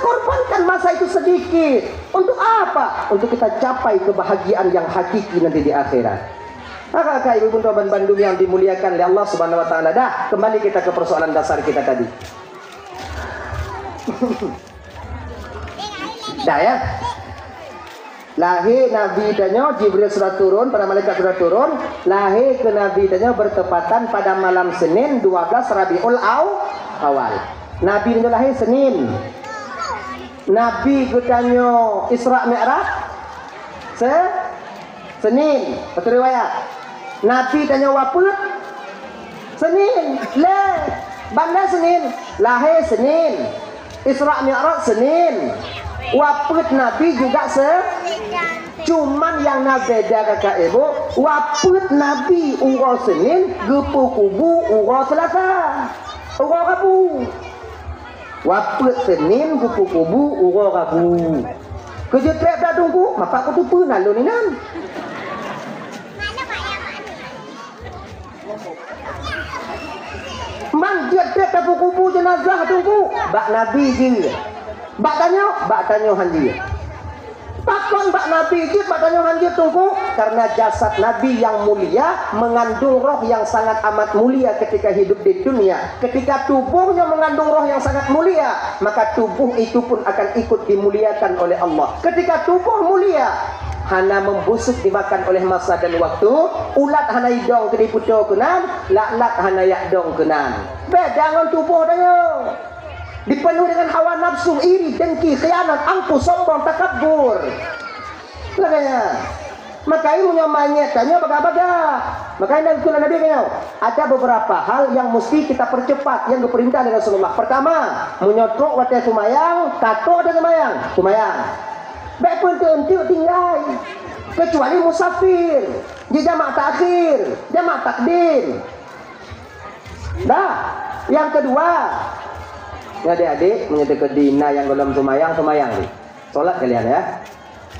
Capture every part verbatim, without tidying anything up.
Korbankan masa itu sedikit. Untuk apa? Untuk kita capai kebahagiaan yang hakiki nanti di akhirat. Kakak-kakak, ibu-ibu, teman bandum yang dimuliakan oleh Allah Subhanahu wa Taala. Dah, kembali kita ke persoalan dasar kita tadi. Dah, ya. Lahé Nabi tanyoe, Jibril sudah turun, para malaikat sudah turun. Lahé keu Nabi tanyoe bertepatan pada malam Senin, dua belas Rabiul Aw-, Awal. Nabi tanyoe lahé Senin. Nabi geutanyoe Isra Mi'raj Se-, Senin. Satu riwayat. Nabi tanyoe wafeuet Senin. Lé. Ban lé Senin. Lahé Senin. Isra Mi'raj Senin. Wafeuet Nabi juga se-, cuman nyang na beda, kakak ibu, wafeuet Nabi uroe Senin, geupeukubu uroe Selasa. Uroe Rabu. Wafeuet Senin, geupeukubu uroe Rabu. Keu jeuet trép dak Teungku, maka kuteupeue na lôn inan. Man jeuet trép tapeukubu jeunazah Teungku, bak Nabi jih. Bak tanyoe, bak tanyoe han jih. Pakon bak Nabi jeuet, bak tanyoe han jeuet, Teungku? Karena jasad Nabi yang mulia mengandung roh yang sangat amat mulia ketika hidup di dunia. Ketika tubuh nyoe mengandung roh yang sangat mulia, maka tubuh itu pun akan ikut dimuliakan oleh Allah. Ketika tubuh mulia, hana membusuk dimakan oleh masa dan waktu, ulat hana idong keu jipeutoe keunan, laklak hana yak dong keunan. Beda ngon tuboh tanyoe. Dipenuh dengan hawa nafsu, iri, dengki, khianat, angkuh, sombong, takabur. Lagèe nyan. Maka meunyoe manyét tanyoe bagah-bagah. Maka nyan kheun Nabi nyoe, ada beberapa hal yang mesti kita percepat yang geupeurintah lé Rasulullah. Pertama, meunyoe trok watèe seumayang, ka trok watèe seumayang, seumayang. Bèk peueunteuk-eunteuk tinggai. Kecuali musafir, jijamak takhir, jamak takdim. Dah. Yang kedua, adék-adék, meunyoe teukeudi na nyang gohlom seumayang, seumayang deh. Salat kalian ya.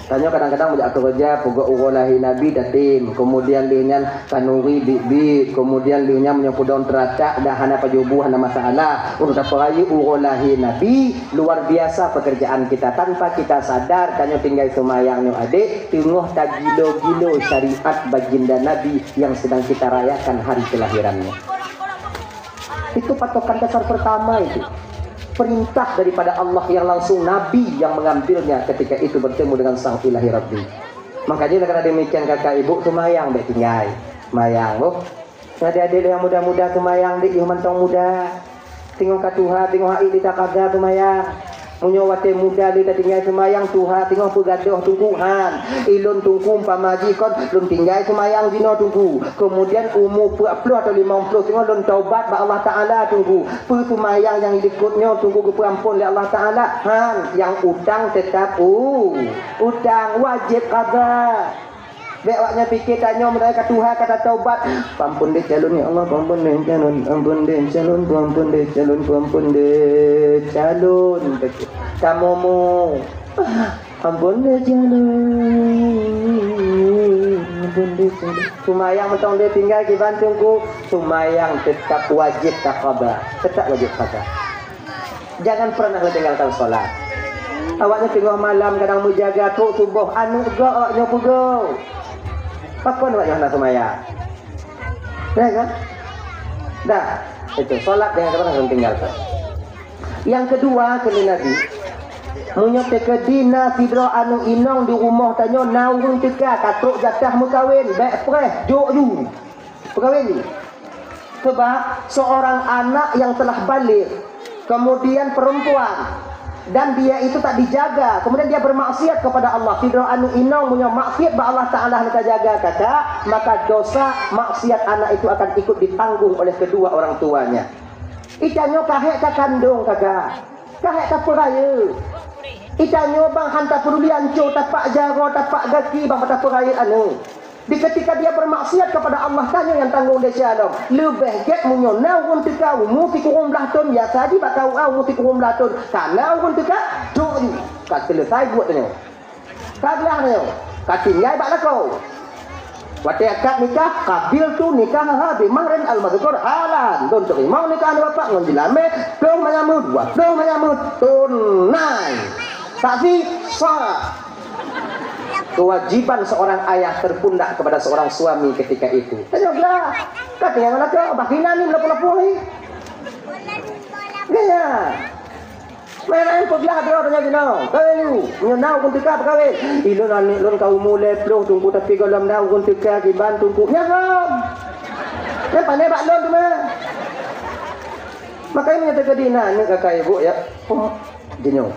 Tanyoe kadang-kadang meujak keureuja, peugöt uroe lahé Nabi tatem, kemudian lheueh nyan tanuri biet-biet, kemudian lheueh nyan meunyoe peudong teuracak dah hana pajoh buah hana masalah. Untuk tapeurayeuk uroe lahé Nabi, luar biasa pekerjaan kita. Tanpa kita sadar, tanyoe tinggai seumayang nyoe adék, teungoh tagilo-gilo syariat baginda Nabi yang sedang kita rayakan hari kelahirannya. Itu patokan dasar pertama itu. Perintah daripada Allah yang langsung Nabi yang mengambilnya ketika itu bertemu dengan Sang Ilahi Rabbi. Makanya karena demikian kakak ibu seumayang bèk tinggai. Seumayang, boh. Adék-adék yang muda-muda seumayang deh, yoh mantong muda. Teungoh ka tuha, teungoh hai di takaga seumayang. Meunyoe watèe muda lé tatinggai seumayang, tuha teungoh peugadôh Teungku, han. Ilôn Teungku umpama jih kon lôn tinggai seumayang jinoe Teungku. Kemudian umu peuet ploh atau limong ploh teungoh lôn taubat bak Allah Taala Teungku. Peue seumayang nyang likot nyoe Teungku geupeuampôn lé Allah Taala? Han, nyang utang teutap u-, utang wajéb qadha. Bèk awaknyan pike tanyoe meunyoe ka tuha ka tataubat. Peuampôn deh calon ya Allah, peuampôn deh calon, ampôn deh calon, peuampôn deh calon, peuampôn deh calon. Tamomo. Ampôn deh calon, ampôn deh calon. Seumayang mantong deh tinggai kiban Teungku. Seumayang teutap wajéb taqadha. Teutap wajéb qadha. Jangan pernah lé tinggalkan salat. Awaknyan teungoh malam kadang meujaga trok suboh, aneuk gob awaknyan peugöt. Pakon awaknyan hana seumayang? Ya kan? Dah, itu salat jangan pernah lé tinggalkan. Yang kedua, kheun Nabi, meunyoe teukeudi na sidroe aneuk inong di rumoh tanyoe na ureueng teuka ka trok jatah meukawen, bèk preh, jok ju. Peukawén jih. Sebab seorang anak yang telah baligh, kemudian perempuan, dan dia itu tak dijaga, kemudian dia bermaksiat kepada Allah. Sidroe aneuk inong meunyoe maksiat bak Allah Taala hana tajaga, kakak, maka dosa maksiat anak itu akan ikut ditanggung oleh kedua orang tuanya. Ita nyoe ka hék takandong, kakak. Ka hék tapeurayeuk. Ita nyoe bang han tapeudulian cok, tapak jaroe, tapak gaki, bang tapeurayeuk aneuk. Di ketika dia bermaksiat kepada Allah, tanyoe nyang tanggong desya lom. Leubeh gèt meunyoe na ureueng teuka umu sikureueng blaih thon, biasa jih bak K U A umu sikureueng blaih thon. Ka na ureueng teuka, dok jih. Ka selesai buet tanyoe. Ka glah tanyoe. Ka tinggai bak lakoe. Watée akad nikah, qabiltu nikahaha bi mahrin al-madzkur halan. Lôn teurimong nikah aneuk bapak ngon jeulamé ploh manyam, dua ploh manyam, tunai. Saksi sah. Kewajiban seorang ayah terpundak kepada seorang suami ketika itu. Tanyong glah. Ka tinggai ngon lakoe, bah kinan ni meulapoh-lapoh ni. Gaya. Main-main peuglah droe tanyoe jinoe. Kayu, meunyoe na ureueng teuka peukawén. Ilôn aneuk lôn ka umu lhèe ploh teungku, tapi gohlom na ureueng teuka kiban teungku. Nyan gob. Nyan pané bak lôn teuma. Makanya meunyoe teukeudi na aneuk kakak ibu ya. Jinoe.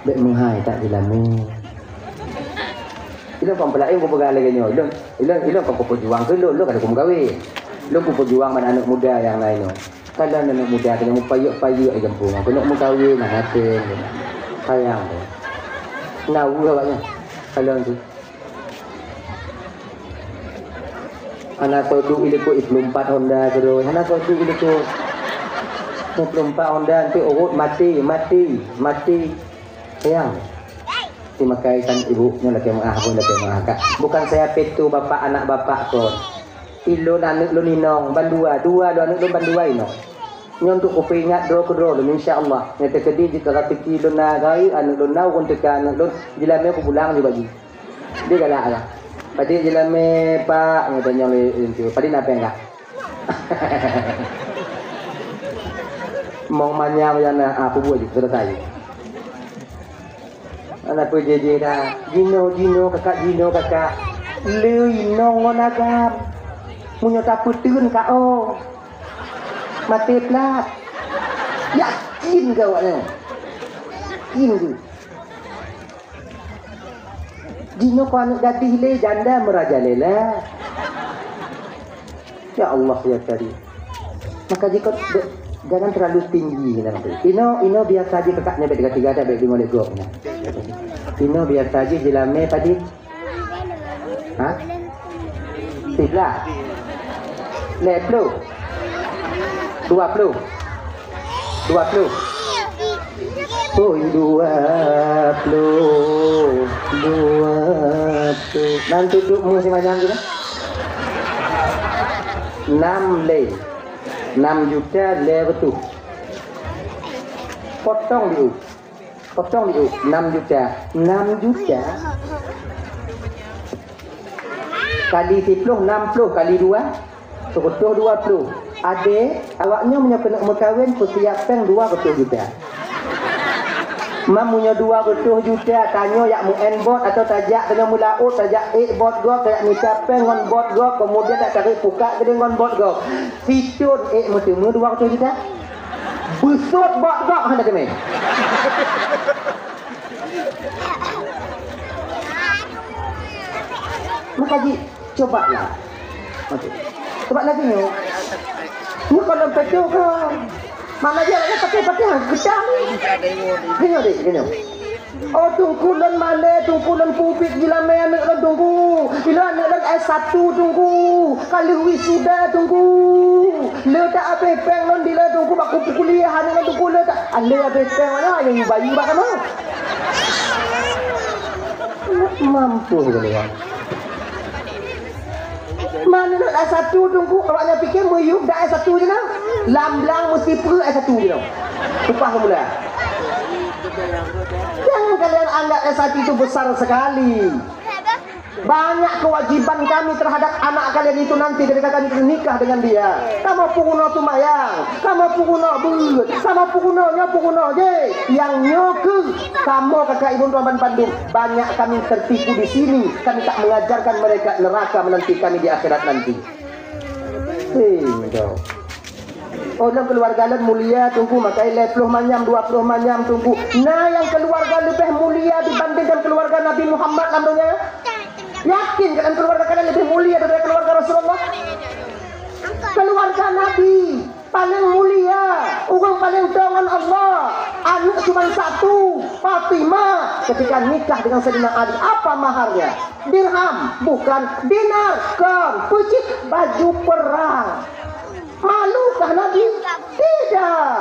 Bèk meuhai that jeulamé. Ilôn kon peulaén kupeugah lagèe nyoe. Ilôn, ilôn, ilôn kon kupeujuang keu lôn, lôn ka lheueh kumeukawen. Lôn kupeujuang ban aneuk muda nyang laén nyoe. Kalon aneuk muda keuneuk mupayek-payek di gampông, keuneuk meukawen, nah, até. Sayang tu. Na ureueng awaknyan. Kalon tu. Hana soe duek ilikot, i ploh empat Honda keudroe. Hana soe duek ilikot. Ploh empat Honda, nanti urot mati, mati, mati. Sayang. Terima kasih kan ibu, nyoe lakèe meu'ah, pun lakèe meu'ah, Kak. Bukan saya peto bapak anak bapak kon. Ilôn aneuk lôn inong, bandua, dua lôn aneuk lôn bandua inong. Nyoe untuk kupeuingat droe keudroe lôn, insya Allah. Nyang teukeudi jika raseuki lôn na gai, aneuk lôn na, ureueng teuka aneuk lôn, jeulamé kupulang ju bagi. Dia galak lah. Padit jeulamé, Pak, nyoe tanyong lé, lé, padit na péng kah? Mong manyam nyang na, ah, peubuet jih, selesai. Hana peue jih-jih dah. Jinoe, jinoe, kakak, jinoe, kakak. Le inong ngon agam. Meunyoe tapeuteun ka, oh. Maté plat. Yakin keu awaknyan? Yakin keu? Jinoe kon aneuk gadih lé, janda meurajalela. Ya Allah, ya Karim. Maka jikot de-, jangan terlalu tinggi nanti. Inoe, inoe biasa aja kakak nyabet tiga-tiga dah baik di mulai gok. Inoe biasa aja jeulamé tadi. Ha? Siblah. Lhèe ploh. Dua ploh. Dua ploh. Oi, dua ploh. Dua ploh. Nan tutup mu si manyang tu dah. Enam lé. Enam juta lhèe reutôh. Potong diu. Potong diu, enam juta. Enam juta. Kali siploh, enam ploh kali dua, seratus dua puluh. Adé, awaknyoe meunyoe keuneuk meukawen, peusiap péng dua ratus juta. Mam meunyoe dua ratus juta, tanyoe jak meu'en bot atau tajak tanyoe meulaôt, tajak ék bot gob, tajak mita péng ngon bot gob, keumudian tajak tarék pukak keudéh ngon bot gob. Sithon ék meuteumé dua ratus juta? Beusôt bot gob hana teumé. Maka ji, cobalah. Okey. Coba lagi nyoe. Nyoe kalau betul ke? Mana dia nak pakai-pakai gedang? Gini deh, gini. Oh, Teungku, lôn malèe, Teungku, lôn peubiet jeulamé aneuk lôn, Teungku. Ilôn aneuk lôn S satu, Teungku. Ka lheueh wisuda, Teungku. Le tak abéh péng lôn dilèe, Teungku, bak kuliah aneuk lôn, Teungku, le tak. Ah, le abéh péng mana nyang bayeue bak kamoe? Mampu kalian. Mana nak S satu Teungku, awaknyan pikir meuyueb dak S satu jinoe. Lam blang meusti peue S satu jinoe. Upah mula. Jangan kalian anggap S satu itu besar sekali. Banyak kewajiban kami terhadap anak kalian itu nanti ketika kami nikah dengan dia. Kamoe peurunoe seumayang, kamoe peurunoe beuet, kamoe peurunoe nyoe peurunoe jih. Nyang nyoe keuh kamoe kakak ibu tuan ban bandum. Banyak kami tertipu di sini, kami tak mengajarkan mereka, neraka menanti kami di akhirat nanti. Hei, kau. Oh, lam keluarga lôn mulia, Teungku, makai lhèe ploh manyam, dua ploh manyam, Teungku. Na nyang keluarga leubeh mulia dibandingkan keluarga Nabi Muhammad lam donya? Yakin kalian keluarga kalian lebih mulia daripada keluarga Rasulullah? Keluarga Nabi. Paléng mulia, ureueng paléng deungon Allah, aneuk cuman satu, Fatimah, ketika nikah dengan Saidina Ali, apa maharnya? Dirham? Bukan. Dinar? Kon. Peue cit? Baju perang. Malukah Nabi? Tidak.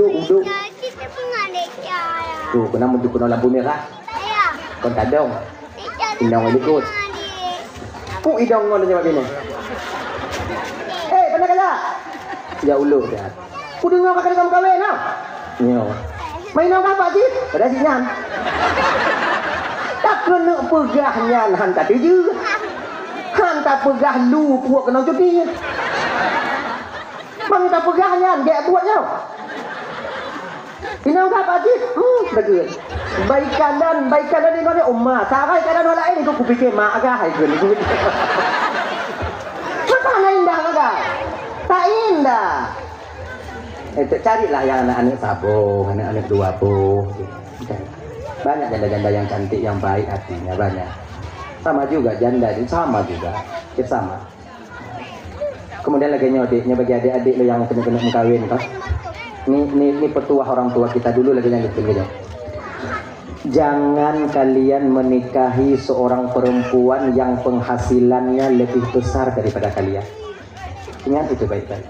uduk, uduk. Tuh, kena muncul kena lampu merah. Kon tadong. Inong likot. Ku idong ngon nyoe bini. Eh, pandai kaya. Ya ulo dah. Ku dengar kakak kamu kawin nah. Nyo. Main orang apa sih? Pada si nyan. Tak kena peugah nyan han tak tuju. Han tak peugah lu puak kena cuti. Bang tak peugah nyan gek buat nyo. Inong ka Pak Cit, hmm, betul. Baik kanan, baik kanan ni mana Uma. Sarai kanan orang lain itu kupikir mak agak hai ke ni. Eh, carilah yang anak-anak saboh, anak-anak dua boh. Banyak janda-janda yang cantik, yang baik hatinya, banyak. Sama juga janda itu, sama juga. Ya, sama. Kemudian lagi nyoe, Dik, nyoe bagi adik-adik lo yang kena-kena mengkawin, toh. Ni, ni, ni petuah orang tua kita dulu lagi yang betul gitu. Jangan kalian menikahi seorang perempuan yang penghasilannya lebih besar daripada kalian. Ingat itu baik-baik.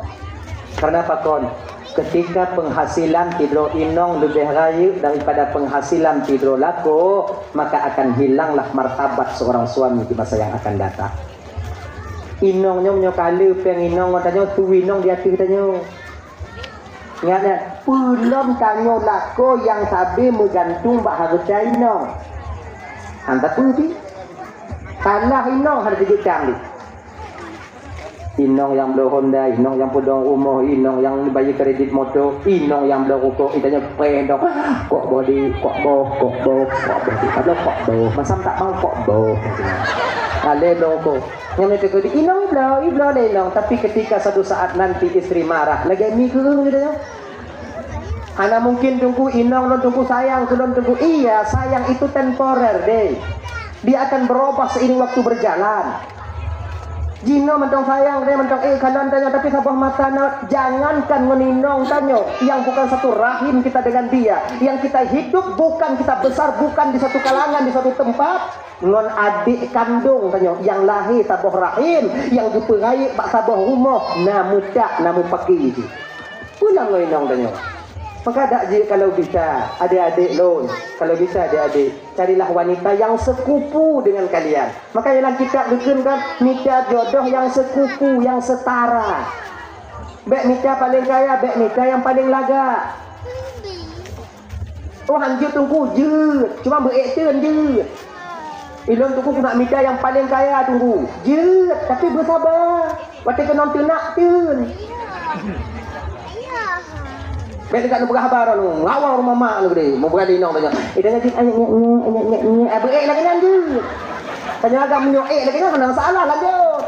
Karena apa kon? Ketika penghasilan tidroe inong lebih rayeuk daripada penghasilan tidroe lakoe, maka akan hilanglah martabat seorang suami di masa yang akan datang. Inong nyoe, nyoe kala péng inong, tanyoe tu inong di ateueh tanyoe. Ingat, ingat, peulom tanyoe lakoe nyang sabe meugantung bak hareuta inong. Hana peue pih. Tanah inong hana teujeutang deh. Inong nyang bloe Honda, inong nyang peudong rumoh, inong nyang bayeue kredit moto, inong nyang bloe rukok, itanyoe preh dong. Kok boh di, kok boh, kok boh, kok boh di, padahai kok boh. Masam tak mau kok boh. Alé bloe rukok. Nyang itu keu inong ibloe, ibloe lé inong. Tapi ketika satu saat nanti istri marah, lagèe mi keu ureueng gitu ya. Hana mungkin Teungku inong lôn Teungku sayang keu lôn Teungku. Iya, sayang itu temporer deh. Dia akan berubah seiring waktu berjalan. Jinoe mantong sayang deh, mantong eh kalon tanyoe, tapi saboh masa na jangankan ngon inong tanyoe yang bukan satu rahim kita dengan dia, yang kita hidup bukan kita besar bukan di satu kalangan di satu tempat, ngon adék kandong tanyoe nyang lahé saboh rahim, nyang geupeurayeuk bak saboh rumoh, na meutak, na mupakè jih. Pulang ngon inong tanyoe. Maka dak jeuet kalau bisa, adék-adék lôn, kalau bisa adék-adék, carilah wanita yang sekufu dengan kalian. Maka dalam kitab geukheun kan, mita jodoh yang sekufu, yang setara. Bèk mita paléng kaya, bèk mita nyang paléng lagak. Oh, hanjeuet Teungku, jeuet. Cuma beuék teun jeuet. Ilôn Teungku keuneuk mita nyang paléng kaya Teungku. Jeuet, tapi beusaba. Watèe keunong teunak teun. Bèk teuka neupeugah haba droeneuh, ngawang rumoh mak neuh geude. Meubeurani inong tanyoe. Eh, tanyoe jeuet, eh, beuék lagèe nyan jeuet. Tanyoe agam meunyoe ék lagèe nyan hana masalah, lanjut.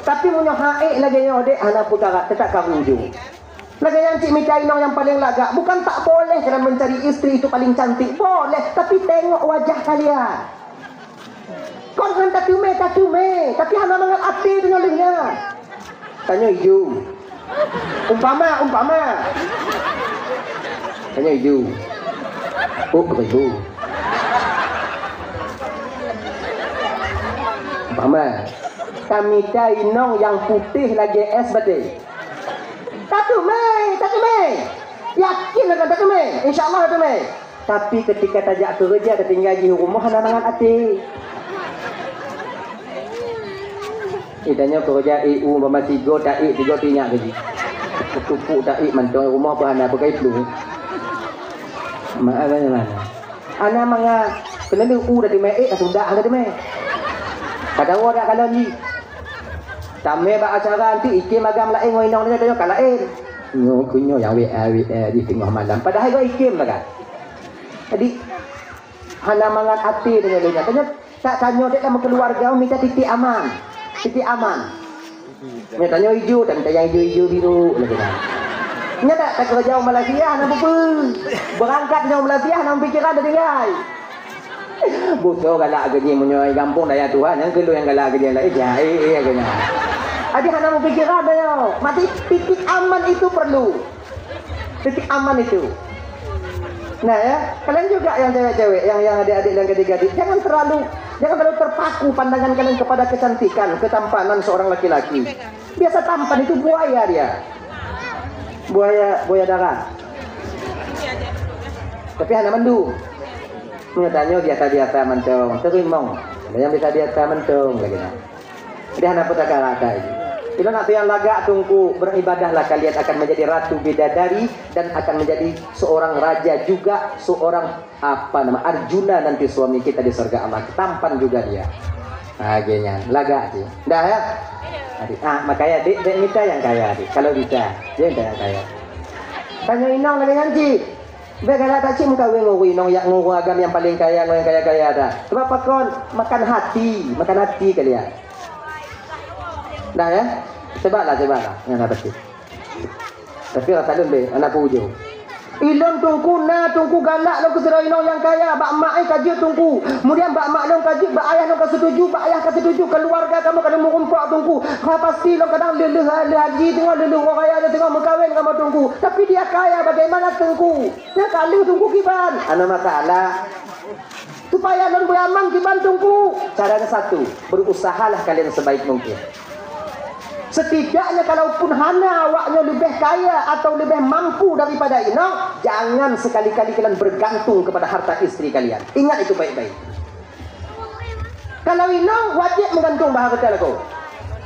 Tapi meunyoe han ék lagèe nyoe, dek, hana peukara, teuka ka ujong. Lagèe nyang cit mita inong nyang paléng lagak, bukan tak boleh kalian mencari istri itu paling cantik, boleh, tapi tengok wajah kalian. Kon han tateumé, tateumé, tapi hana mangat até deungon lheueh nyan. Tanyoe ijo. Umpama, umpama. Tanyoe ijo. Oh, bukan ijo. Umpama, tamita inong nyang putéh lagèe és batèe. Tateumé, tateumé. Yakin akan tateumé. Insya Allah tateumé. Tapi ketika tajak keureuja, tatinggai jih u rumoh hana mangat até. Eh, tanyoe keureuja, eh, u bama tigo taék, tigo tinyak gaji. Tupuk taék mantong rumoh pun hana pakai flu. Maaf banyak mana. Hana mangat, keuneulheueh u tateumé, ék ka sudah ka teumé. Ka dawa dak kalon jih. Tamé bak acara nanti iké magam laén ngon inong nyoe, tanyoe ka laén. Nyoe keu nyoe nyang W A, W A di teungoh malam. Padahai goi iké makan. Jadi, hana mangat até deungon lé nyan. Tanyoe, tak tanyoe dek lam keuluwarga mita titik aman. Titik aman. Nyoe tanyoe ijo, tan nyang ijo-ijo biru lagèe nyan. Nyan dak takeureuja u Malaysia hana peue-peue. Beurangkat nyoe u Malaysia hana pikiran tatinggai. Beusoe galak keu jih meunyoe gampông daya Tuhan, nyang keu lôn nyang galak keu jih laén, eh, jai, eh, keu nyan. Jadi hana meupikiran tanyoe. Mati titik aman itu perlu. Titik aman itu. Nah ya, kalian juga yang cewek-cewek, yang yang adik-adik dan gadis-gadis, jangan terlalu jangan terlalu terpaku pandangan kalian kepada kecantikan, ketampanan seorang laki-laki. Biasa tampan itu buaya dia. Buaya buaya darat. Tapi hana mandum. Nyoe tanyoe biasa-biasa mantong, teurimong. Ada yang biasa-biasa mantong lagi nah. Jadi hana peue takara akai. Bila nak yang lagak tungku, beribadahlah kalian akan menjadi ratu bidadari dan akan menjadi seorang raja juga, seorang apa nama Arjuna nanti suami kita di surga Allah. Tampan juga dia. Ha, geuh nyan. Lagak je. Dah ya? Adik, ah, makanya dek, dek mita yang kaya dek. Kalau bisa, dia minta yang kaya. Tanya inong lagi nanti. Bèk galak that cit meukawen ngon ureueng inong yak ngon ureueng agam nyang paleng kaya ngon nyang kaya-kaya that. Sebab pakon? Makan hati, makan hati kalian. Dah ya? Sebablah, sebablah. Nyan haba cit. Tapi rasa lôn beh, anak ku ujong. Ilôn Teungku na, Teungku galak lôn keu sidroe inong nyang kaya, bak mak ai ka jeuet Teungku. Kemudian bak mak lôn ka jeuet, bak ayah lôn ka setuju, bak ayah ka setuju, keluarga kamoe ka lheueh meurumpok Teungku. Ka pasti lôn kadang lheueh-lheueh haji teungoh, lheueh-lheueh ureueng raya teungoh meukawen kamoe Teungku. Tapi dia kaya, bagaimana Teungku? Nyan ka lheueh Teungku kiban. Hana masalah. Supaya lôn beuaman kiban Teungku. Caranya satu, berusahalah kalian sebaik mungkin. Setidaknya kalaupun hana awaknyoe leubeh kaya atau leubeh mampu daripada inong, jangan sekali-kali kalian bergantung kepada harta istri kalian. Ingat itu baik-baik. Kalau inong wajib meugantung bak hareuta lakoe.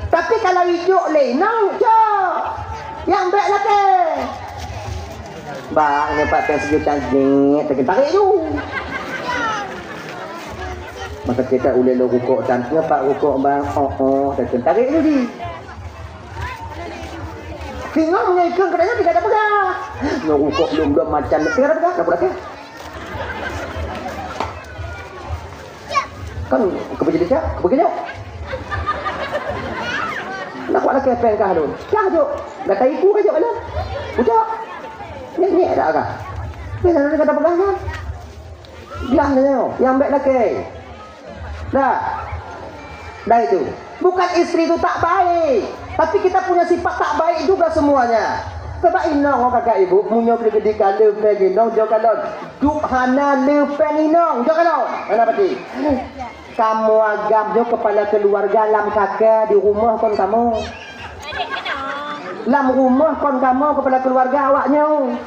Tapi kalau ijok lé inong, cok. Nyang bèk lakèe. Bak nyoe pat pèng sijuta jih, takeun tarék ju. Maka kita ulèe lôn rukok tan nyoe pat rukok bang, oh oh, takeun tarék ju jih. Singoh meunyoe ikheun keuadaan nyoe tinggai tapeugah. Nyoe rukok lom-lom macam nyoe tinggai tapeugah, tapeugah. Kan keubeugi cak, keubeugi jok. Nak kuat lakèe pèng kah lôn. Cah jok. Gata iku ka jok lôn. Ucok. Nyek-nyek dak kah? Ni sana kata pegang kan? Bilang dia, nyang bèk lakèe. Dah. Dah itu. Bukan istri itu tak baik, tapi kita punya sifat tak baik juga semuanya. Coba inong kakak ibu, meunyoe keu geudik ka lheueh pèng inong jok kalon. Duek hana lheueh pèng inong jok kalon. Hana pati. Kamoe agam nyoe kepala keluarga lam kaka di rumoh kon kamoe. Lam rumoh kon kamoe kepala keluarga awak nyoe.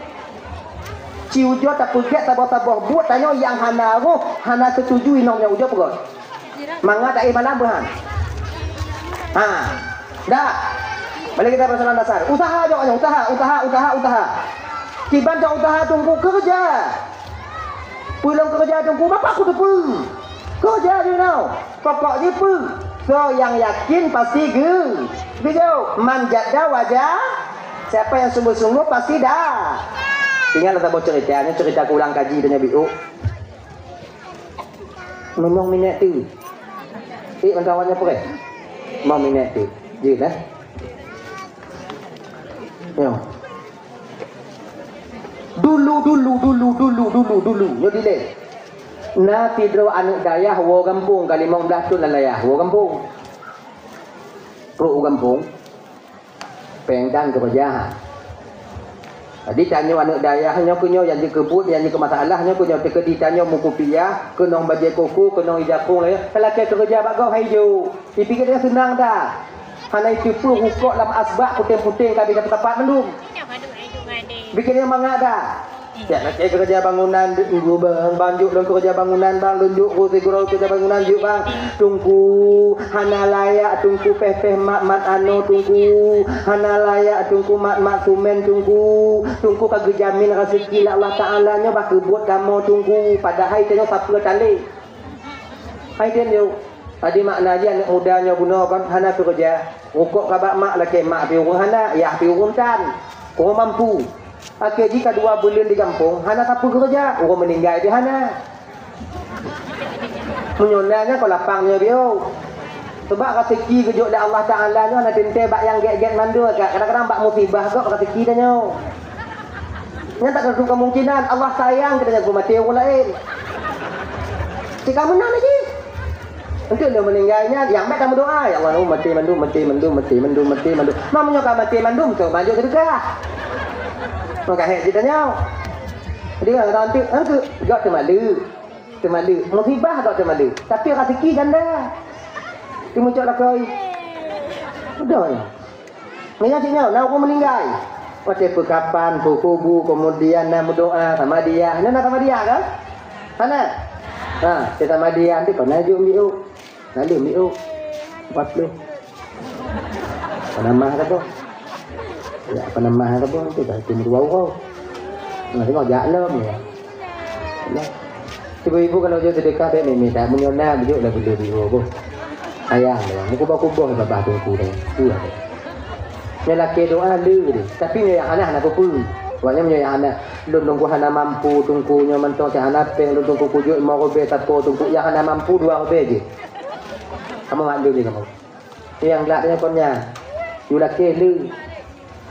Ci ujoe tapeugèt saboh-saboh buet tanyoe nyang hana roh, hana setuju inong nyoe ujoe peugöt. Mangat taéh malam beuhan. Ha. Dah. Balik kita persoalan dasar. Usaha jok nyoe, usaha, usaha, usaha, usaha. Kiban jok usaha Teungku keureuja. Peue lôn keureuja Teungku, bapak ku teupeue. Keureuja jinoe. Pokok jih peue? Soe nyang yakin pasti geu-, geujok. Man jadda waja-, siapa yang sungguh-sungguh pasti da-. Ingat saboh cerita, nyoe cerita ku ulang kaji tanyoe biôh. Meunyoe minèt tu. Eh, mantong awaknyan peugah. Mau minèt tu. Jeuet, eh? Nyoe. Dulu, dulu, dulu, dulu, dulu, dulu, nyoe dilèe. Na sidroe aneuk dayah woe gampông, ka limong blaih thôn lam dayah, woe gampông. Trôk u gampông, pèng dan keureuja. Jadi, tanyoe aneuk dayah nyoe keuh nyoe nyang jikeubuet, nyang jikeumasalah nyoe keuh nyoe teukeudi tanyoe meukupiah, keunong bajèe koko, keunong ija prueng lagèe, ka lakèe keureuja bak gob hai jok. Dipike dia seunang dah. Hana iteupeue rukok lam asbak puténg-puténg ka bina teukapat mandum. Bikin dia mangat dah. Siap lakèe keureuja bangunan, Teungku bang, bang jok lôn keureuja bangunan bang, lôn jok ku sigoe keureuja bangunan jok bang. Teungku, hana layak Teungku pèh-pèh mat-mat anoe Teungku. Hana layak Teungku mat-mat sumèn Teungku. Teungku ka geujamin raseuki lé Allah Taala nyoe bak keubuet kamoe Teungku. Padahai tanyoe sapeue talé. Hai den yo, adi makna jih aneuk muda nyoe bunoe kon hana keureuja. Rukok ka bak mak lakèe mak pih ureueng hana, yah pih ureueng tan. Ureueng mampu. Akhé jih ka dua buleuen di gampông, hana sapeue keureuja, ureueng meuninggai pih hana. Meunyoe na nyan kon lapang nyoe biôh. Sabab raseuki geujok lé Allah Taala nyoe hana teuntèe bak nyang gèt-gèt mandum, kadang-kadang bak musibah gob raseuki tanyoe. Nyan tak teututup kemungkinan Allah sayang keu tanyoe peumaté ureueng laén. Cit ka meunan lagèe. Enteuk lôn meuninggai nyan, nyang bèk tameudoa, "Ya Allah, maté mandum, maté mandum, maté mandum, maté mandum." Nah, meunyoe ka maté mandum, cok manjot seudeukah. Maka hék jitanyoe. Jadi, orang tu, enteuk, gak teumaleuk. Teumaleuk. Musibah gak teumaleuk. Tapi raseuki janda. Teumucok lakoe. Beutôi. Meunyoe cit nyoe na ureueng meuninggai, watèe peukapan, peukubu, keumudian na meudoa, samadiah. Na, na samadiah kan? Hana? Ha, cit samadiah tu pernah jok miôk. Lalu miôk. Empat puluh. Penamah ke tu? Ya, penamah ke tu? Tu dah cuma dua orang. Nah, tengok jak lom ya. Nah. Ibu-ibu kalau jok sedekah, bèk mimita. Meunyoe na, beujok lah beli-beli boh. Sayang lah, meukuboh-kuboh babah Teungku deh. Iya deh. Nyoe lakèe doa le deh. Tapi nyoe nyang hana, hana peue-peue. Awaknyan nyoe nyang hana. Lôn Teungku hana mampu, Teungku nyoe mantong cit hana pèng, lôn Teungku kujok limong ribèe sapo Teungku nyang hana mampu dua ribèe jih. Kamoe mak lôn ni kamoe. Nyang glak nyoe kon nyan. Yue lakèe le.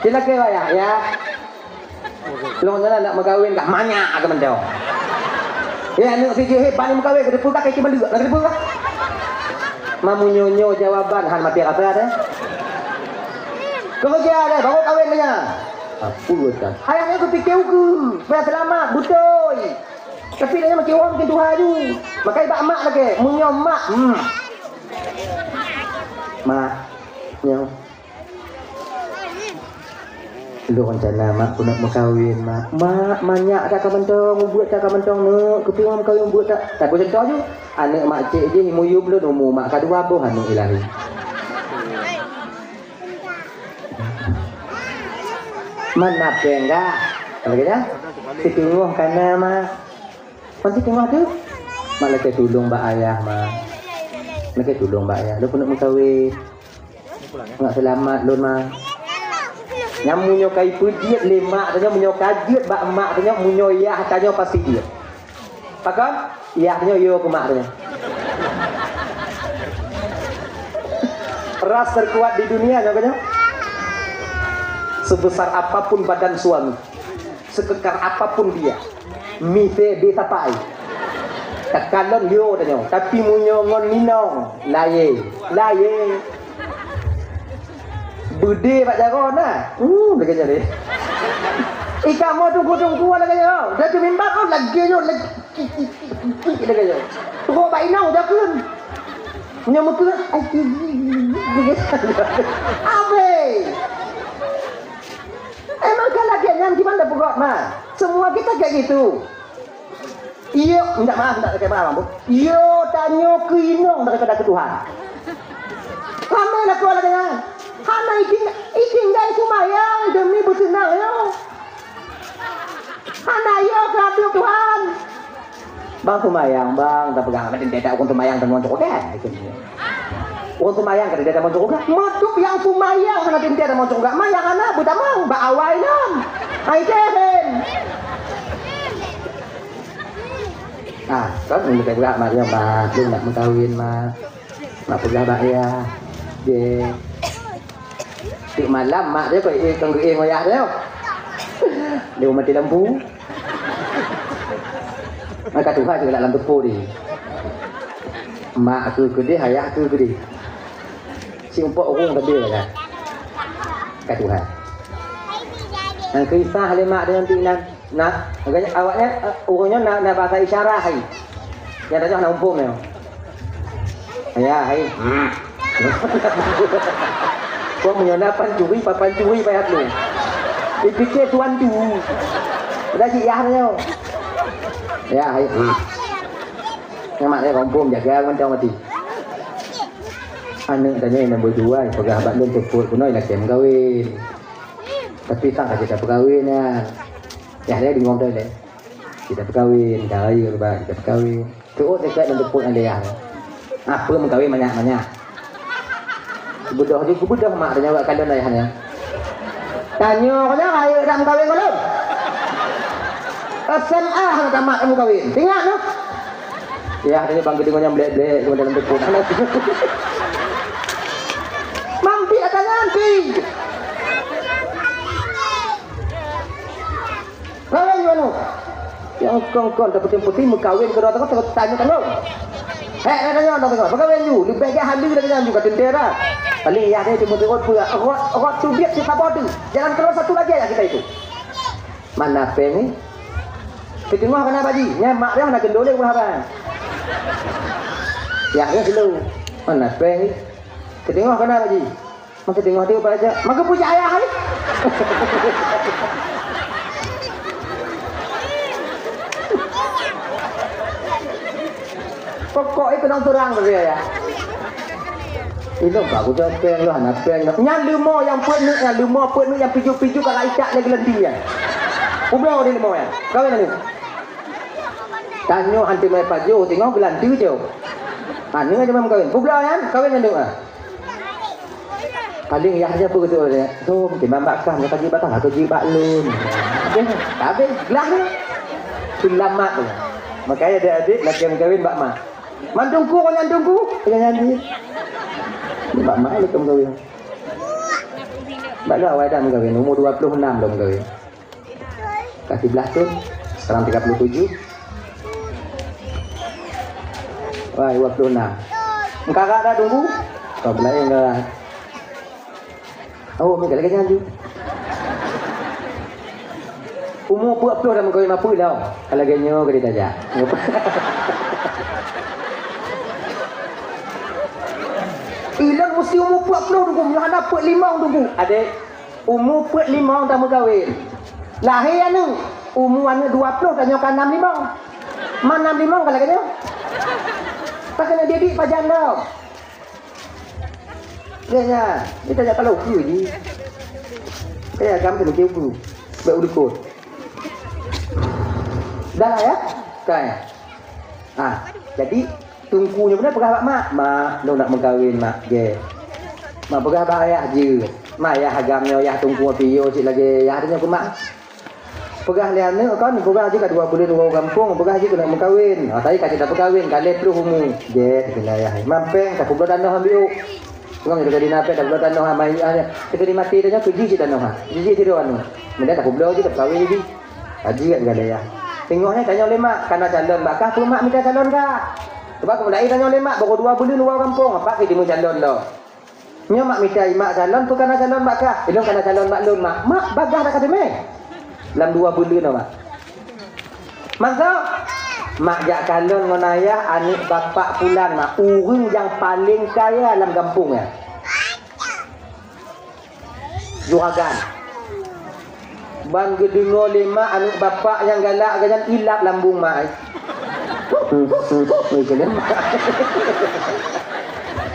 Cilaka wayah, ya. Lôn nyan nak meukawen kah manyak kah mantong. Ya, aneuk si jih, eh, ban meukawen, keudeue peugah keu cibaleuk, na keudeue peugah. Mamu nyoe-nyoe jawaban han maté rasa deh. Keureuja deh, baru kawen nyan. Apa kan? Ayah nyan geupike ukeue, supaya seulamat, beutôi. Tapi nyan makin wah makin tuha ju. Makai bak mak lagèe, meunyoe mak, hmm. Mak, nyoe. Lôn rencana mak keuneuk meukawen, mak. Mak, manyak that ka mantong, ubeut that ka mantong, neuk. Keupeue mak meukawen ubeut that? Tabu contoh ju. Aneuk mak cék jih muyueb lôn umu mak ka dua boh aneuk ilahi. Mana pengga? Lagèe nyan. Siteungoh ka na, mak. Pan siteungoh tu? Mak lakèe tulông bak ayah, mak. Lakèe tulông bak ayah. Lôn keuneuk meukawen. Ngat seulamat lôn, ma. Nyan meunyoe ka ipeujeuet lé mak tanyoe, meunyoe ka jeuet bak mak tanyoe, meunyoe yah tanyoe pasti jeuet. Pakon? Yah tanyoe yo keu mak tanyoe. Ras terkuat di dunia nyoe kan nyoe. Sebesar apapun badan suami, sekekar apapun dia, mi se beta pai. Takalon yo tanyoe, tapi meunyoe ngon inong, laén, laén. Beudé bak jaroe na. Uh, lagèe nyan deh. Ika mo tu gudong kuah lagèe nyoe. Dah tu mimbar, oh, lagèe nyoe, lagèe, lagèe nyoe. Trok bak inong jakeuem. Nyoe meukeue, ai, abéh. Emang ka lagèe nyan gimana peugot, ma? Semua kita kayak gitu. Iya, minta maaf, minta maaf, Bang. Iya, tanyoe keu inong daripada keu Tuhan. Ramé lakoe lagèe nyan. Hana iting-, itinggai seumayang demi beuseunang nyoe. Hana iya keu Tuhan. Bang seumayang, bang, tapeugah, "Meuteunte that ureueng seumayang tamong syeuruga." Ureueng seumayang ka teuntée tamong syeuruga. Meudup nyang seumayang hana teuntée tamong syeuruga. Ma nyang hana beutamong bak awai lom. Hai, kém. Ah, kan, meunyoe tapeugah, "Mak, ya, mak, lôn nak meukawen, mak." Mak peugah bak ayah, "Jeh." Tiep malam mak dia keu, eh, keu, eh, ngoyah dia. Dia mati lampu. Maka Tuhan juga dalam teupô dia. Mak aku keudeh, ayah aku keudeh. Si umpok urung tadi lah kan. Ka Tuhan. Nang kisah lé mak dia nanti nan. Nah, makanya awaknya, eh, urang nyoe na, na bahasa isyarat hai. Nyang tanyoe na umpung nyoe. Ya, hai. Hmm. Kok meunyoe na pancuri, pa pancuri payah tu. Dipikir tuan tu. Udah jih yah nyoe. Ya, hai. Hmm. Nyamak ya kampung jaga macam mati. Aneuk tanyoe nombor dua, peugah bak lôn teupot keunoe lakée meukawen. Tapi sang ka kita peukawen nyan. Yah lé deungoe deh lé. Kita peukawen, ka rayeuk ba kita peukawen. Teuôt dekat dan tepuk ngon ayah. Apa meukawen manyak-manyak. Geubeudôh ju geubeudôh mak tanya awak kalon ayah nyan. Tanyoe keunoe rayeuk dak meukawen ngon lôn. S M A hana tamat meukawen. Ingat noh. Yah, ini bang geudeungoe nyang blek-blek cuma dalam tepuk. Mampi ata nyan pi. Kawen ju anu. Nyang kon-kon taputéng-puténg meukawen keudroe teungoh, teungoh tanyoe tanyoe. Hek, tanyoe tanyoe, meukawen ju. Leubeh gét haleue lagée nyan ju ka teuntée dah. Paléng yah deh teumeuteurot peue. Rot, rot teubiet sisaboh deuh. Jalan keluar satu lagée ya kita itu. Mana péng ni? Siteungoh kana baji. Nyan mak dia hana gendolek ulah abang. Yah dia selu. Mana péng ni? Siteungoh kana baji. Maka teungoh teuh baca, maka puja ayah hai. Pokok itu nang terang tadi ya. Itu bagus jawab peng loh, anak peng loh. Nyan leumo nyang peuet neuk, nyan leumo peuet neuk nyang piju-piju kalau icak lagi lenti ya. Ubloe di leumo ya. Kawin ni. Tanyoe hantu mai pajoh, teungoh geulanti jauh. Ha, ni aja mam kawin. Ubloe nyan, kawin nyan dong ah. Paléng yah aja peue geuteupeue lé. Dum, timang bak kah, nyang ka jeuet bak kah, ka jeuet bak lôn. Habéh, habéh, glah ni. Seulamat tu. Makanya adik-adik, laki meukawen bak mak. Man teungku, ngon nyan teungku, ngon nyan jih. Bak mak lé meukawen. Bak lôn awai dah meukawen, umur dua puluh enam lôn meukawen. Ka siblaih thon, sekarang tiga puluh tujuh. Wah, dua puluh enam. Engkara dah tunggu? Kau belayan ke? Oh, mereka lagi nyanyi. Umur peuet ploh dah mengkawin apa dah? Kalau gaya ke dia tajak. Ilang mesti umur peuet ploh tunggu, hana peuet limong tunggu. Adik, Umu peuet limong tameukawen. Lahé aneuk, umu aneuk dua ploh tanyoe ka nam limong. Man nam limong ka lagée nyoe. Ka keuneuk didik pajan lom. Ya, ya. Ni tajak kalau ukeue jih. Kaya agam keuneuk ukeue. Bèk ulikot. Dah lah ya? Kan? Ah, jadi Teungku nyoe beuna peugah bak mak, "Mak, lôn nak meukawen, Mak, gét." Mak peugah bak ayah jeuet. Mak, yah agam nyoe, yah teungku api yo cit lagée yah nyoe keu mak. Peugah lé aneuk kon, peugah jih ka dua buleuen woe gampông, peugah jih keuneuk meukawen. Ha, tapi ka cit tapeukawen, ka lhée ploh umu. Gét, kheun ayah. Mampéng, tapeubloe tanoh ambiuk. Ngon itu jadi napék, tapeubloe tanoh amai, ah, itu di mati tu nyoe, keu jih cit tanoh, ha. Jih cit tiroe aneuk. Meunan tapeubloe jih, tapeukawen jih. Haji kat segala ya. Teungoh nyan tanyong lé mak, kana calon bak kah, peue mak mita calon kah? Sebab keubeulai tanyong lé mak, baru dua buleuen luwa gampông, apa keu jimeucalon lom. Nyoe mak mita i mak calon, peue kana calon bak kah? Ilôn kana calon bak lôn, mak. Mak, bagah dak ka teumé. Lam dua buleuen, mak. Masa? Mak jak kalon ngon ayah, aneuk bapak pulan, mak. Ureueng nyang paleng kaya lam gampông nyan. Juragan. Ban geudeungoe lé mak aneuk bapak nyang galak geuh nyan ilap lambung mak ai.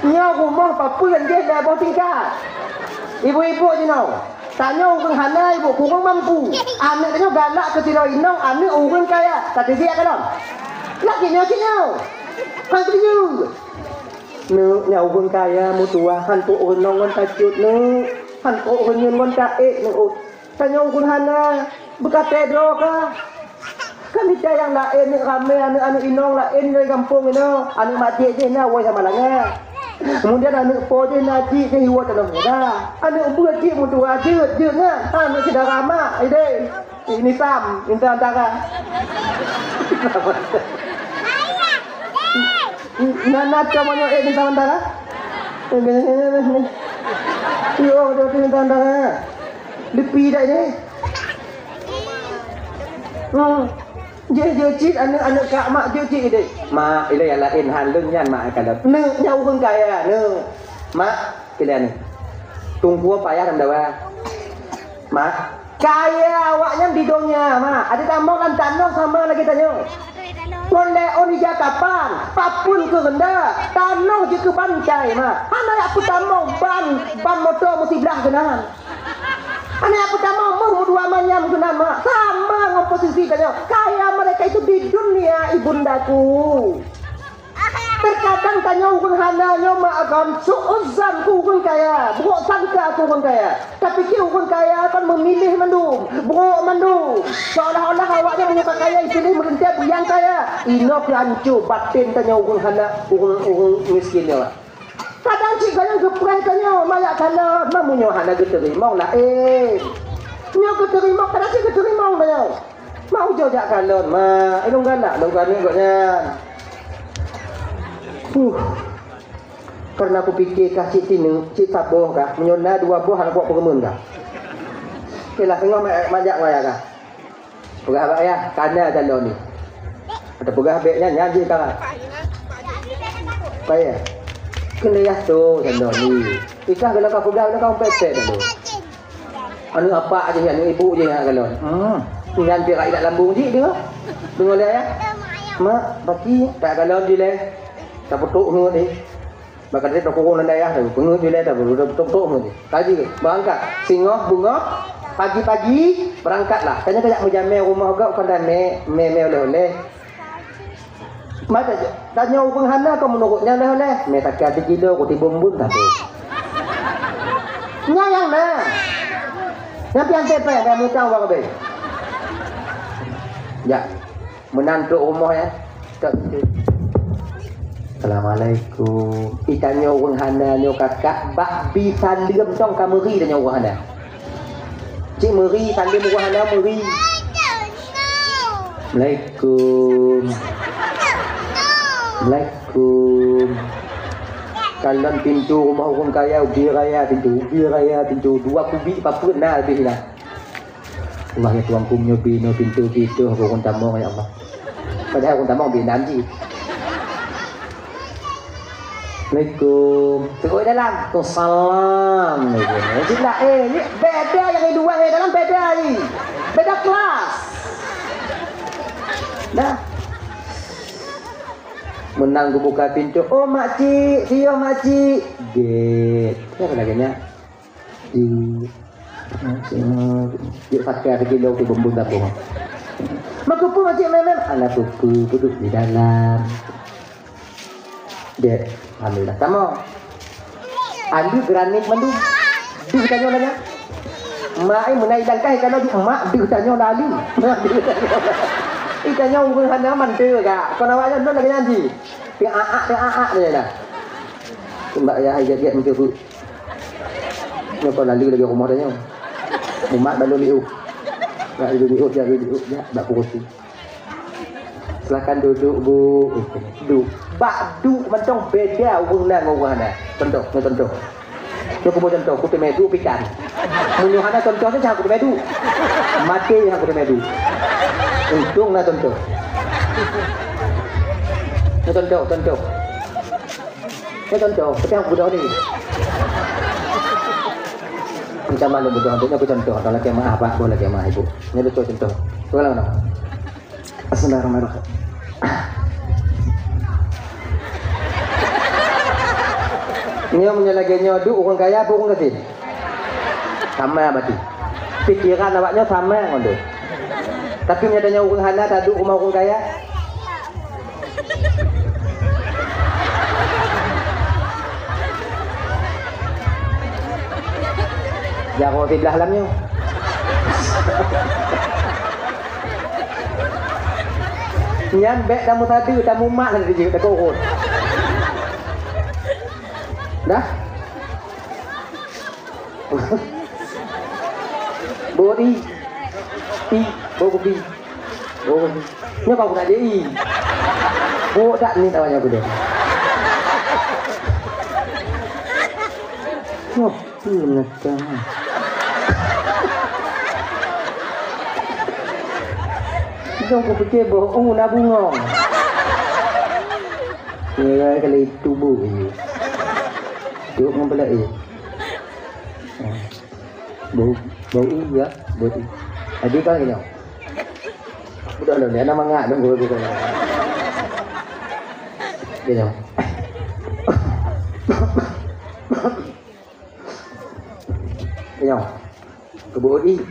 Nyoe rumoh papeuen jih dah boh tingkat. Ibu-ibu jinoe, tanyoe ureueng hana ibu kureueng mampu. Aneuk tanyoe galak keu sidroe inong, aneuk ureueng kaya. Ka teubiet ka lom? Lagèe nyoe cit nyoe. Han keudeueng. Neuk, nyoe ureueng kaya meutuah, han trok ureueng nong ngon tacut, neuk. Han trok ureueng ngon taék, neuk. Tanyoe ureueng hana, beukatée droe ka. Kan mita nyang laén, neuk ramé aneuk-aneuk inong laén dari gampông inoe. Aneuk mak jih na woe sama lagée. Kemudian aneuk po jih na jih, jih iwoe dalam muda. Aneuk beuet jih meutuah jeuet, jeuet nyan. Aneuk syedara mak, ideh. Ini tam, intan tara. Na, na cuma nyoe, eh, intan tara. Yo, dia tu intan tara. Lepi dah ni. Hmm. Jeuet, jeuet cit aneuk, aneuk kak mak jeuet cit ideh. Mak, ilée nyang laén han lôn nyan mak ka lôn. Neuk, nyan ureueng kaya, neuk. Mak, kalian ni. Tungkue payah dan dawa. Mak, kaya awaknyan di donya, mak. Ada tamong lam tanoh sama lagée tanyoe. Pon lé on ija kapan, papun keu reunda, tanoh jeuet keu bancai, mak. Hana yak peutamong ban, ban moto meusiblah keunan. Hana yak peutamong meuh meudua manyam keunan, mak. Sama ngon posisi tanyoe. Kaya mereka itu di dunia, ibundaku. Terkadang tanyoe ureueng hana nyoe mak agam su'uzan keu ureueng kaya, buruk sangka keu ureueng kaya. Tapi cit ureueng kaya kan memilih mandum, buruk mandum. Seolah-olah awaknyan meunyoe ka kaya istilah meureuntée buyang kaya. Inoe keuh anco baten tanyoe ureueng hana, ureueng, ureueng miskin nyoe. Kadang cit gayang geupreh tanyoe, mayak kalon, meunyoe hana geuteurimong laén. Nyoe geuteurimong, kadang cit geuteurimong tanyoe. Mau jojak kalon, mak, ilong galak lôn keu aneuk gobnyan. Huh. Karena kupike kah cit tineuk, cit saboh kah, meunyoe na dua boh aneuk buet peureumeun kah. Oke lah, teungoh ma-, majak ngon ayah kah. Peugah bak ayah, kana calon ni. Ada peugah bek nyan, nyan jih kah. Payah. Kena yah tu calon ni. Ikah kalau kau peugah, kalau kau pepet dulu. Aneuk apak jih, aneuk ibu jih nyang kalon. Hmm. Nyan pih rakyat lambung jih deungoe. Deungoe lé ayah. Mak, paki, tak kalon jih lé. Tapeutrok ngeut jih. Bak kadang takurong lam dayah tu, peungeut jih lé, tapeutrok-trok ngeut jih. Kaji, berangkat. Singoh, beungoh, pagi-pagi, berangkatlah. Tanya kajak meujamé rumoh gop, pandai mé, mé, mé oleh-oleh. Mata je. Tanyoe ureueng hana keu meunurot nyan leh-leh. Mé takah sikilo ku timbong bun tapi. Nyan nyang na. Nyan pian tepeng, dah mutang wang be. Ya. Meunan trok rumoh ya. Tok tu. Assalamualaikum. Itanyoe ureueng hana nyoe kakak bak bi saleuem tong ka meuri tanyoe ureueng hana. Cit meuri, saleuem ureueng hana meuri. Assalamualaikum. Assalamualaikum. Kalon pintoe rumoh ureueng kaya, ubé raya pintoe, ubé raya pintoe. Dua kubik papeuen na leubeh na. Allah ya Tuhanku, meunyoe binoe pintoe pintoe ureueng tamong ya Allah. Padahai ureueng tamong binan jih. Assalamualaikum. Teuk dalam. Waalaikumsalam. Jih lah, eh, ni beda nyang di luwa ngon dalam beda ni. Beda kelas. Dah. Meunan geubuka pintoe. Oh, makcik, sio makcik. Gét. Siapa lagi nyak? Di Yuk pakai lagi lom tu bumbu dapur. Mak kupu makcik memang. Alah kupu duduk di dalam. Dek, alhamdulillah. Tamong. Alu granit mandum. Deuh tanyoe lagak. Mak ai meunai langkai kalau di mak deuh tanyoe lalu. Ih tanyoe ureueng hana mandum gak. Kon awak nyan lagak nyan ji. Teuak-ak, teuak-ak dia dah. Mbak ya hai jaget meucubuk. Nyoe kon lalu lagi rumoh dah nyoe. Mumat balon liuh. Bak liuh liuh, jak liuh liuh, jak bak kursi. Silakan duduk, Bu. Duduk. Bak duduk mantong beda ureueng na ngon ureueng na. Contoh, nyoe contoh. Nyoe kubu contoh, kuteumé duek pikan. Meunyoe hana contoh nyoe, cah kuteumé duek. Maté nyang kuteumé duek. Untông na contoh. Nyoe contoh, contoh. Nyoe contoh, peue nyang beudôh ni. Minta maklum beudôh, nyoe contoh, atau lagèe maaf, Pak, boh lagèe maaf, Ibu. Nyoe beutôi contoh. Ulang, ulang. Bismillahirrahmanirrahim. Nyoe meunyoe lagèe nyoe duek ureueng kaya apa ureueng gasien? Sama berarti. Pikiran awak nyoe sama ngon deuh. Tapi meunyoe tanyoe ureueng hana taduek rumoh ureueng kaya, Jaroe siblah lam nyoe. Nyan bèk tameusadeue, tamumat lagèe jih, takurot. Dah? Bodi. Pi. Bodi. Bodi. Nyoe kau nak jadi. Bodi ni tawanya aku dah. Nyoe. Hmm, macam. Dong kupikir boh u na bungong. Ya, kalau itu bu. Duk ngon pula eh. Bau, bau u ya, bau u. Tadi kan kena. Udah, udah, dia nama ngak dong gua bukan. Kena. Nyoe, keubeut i.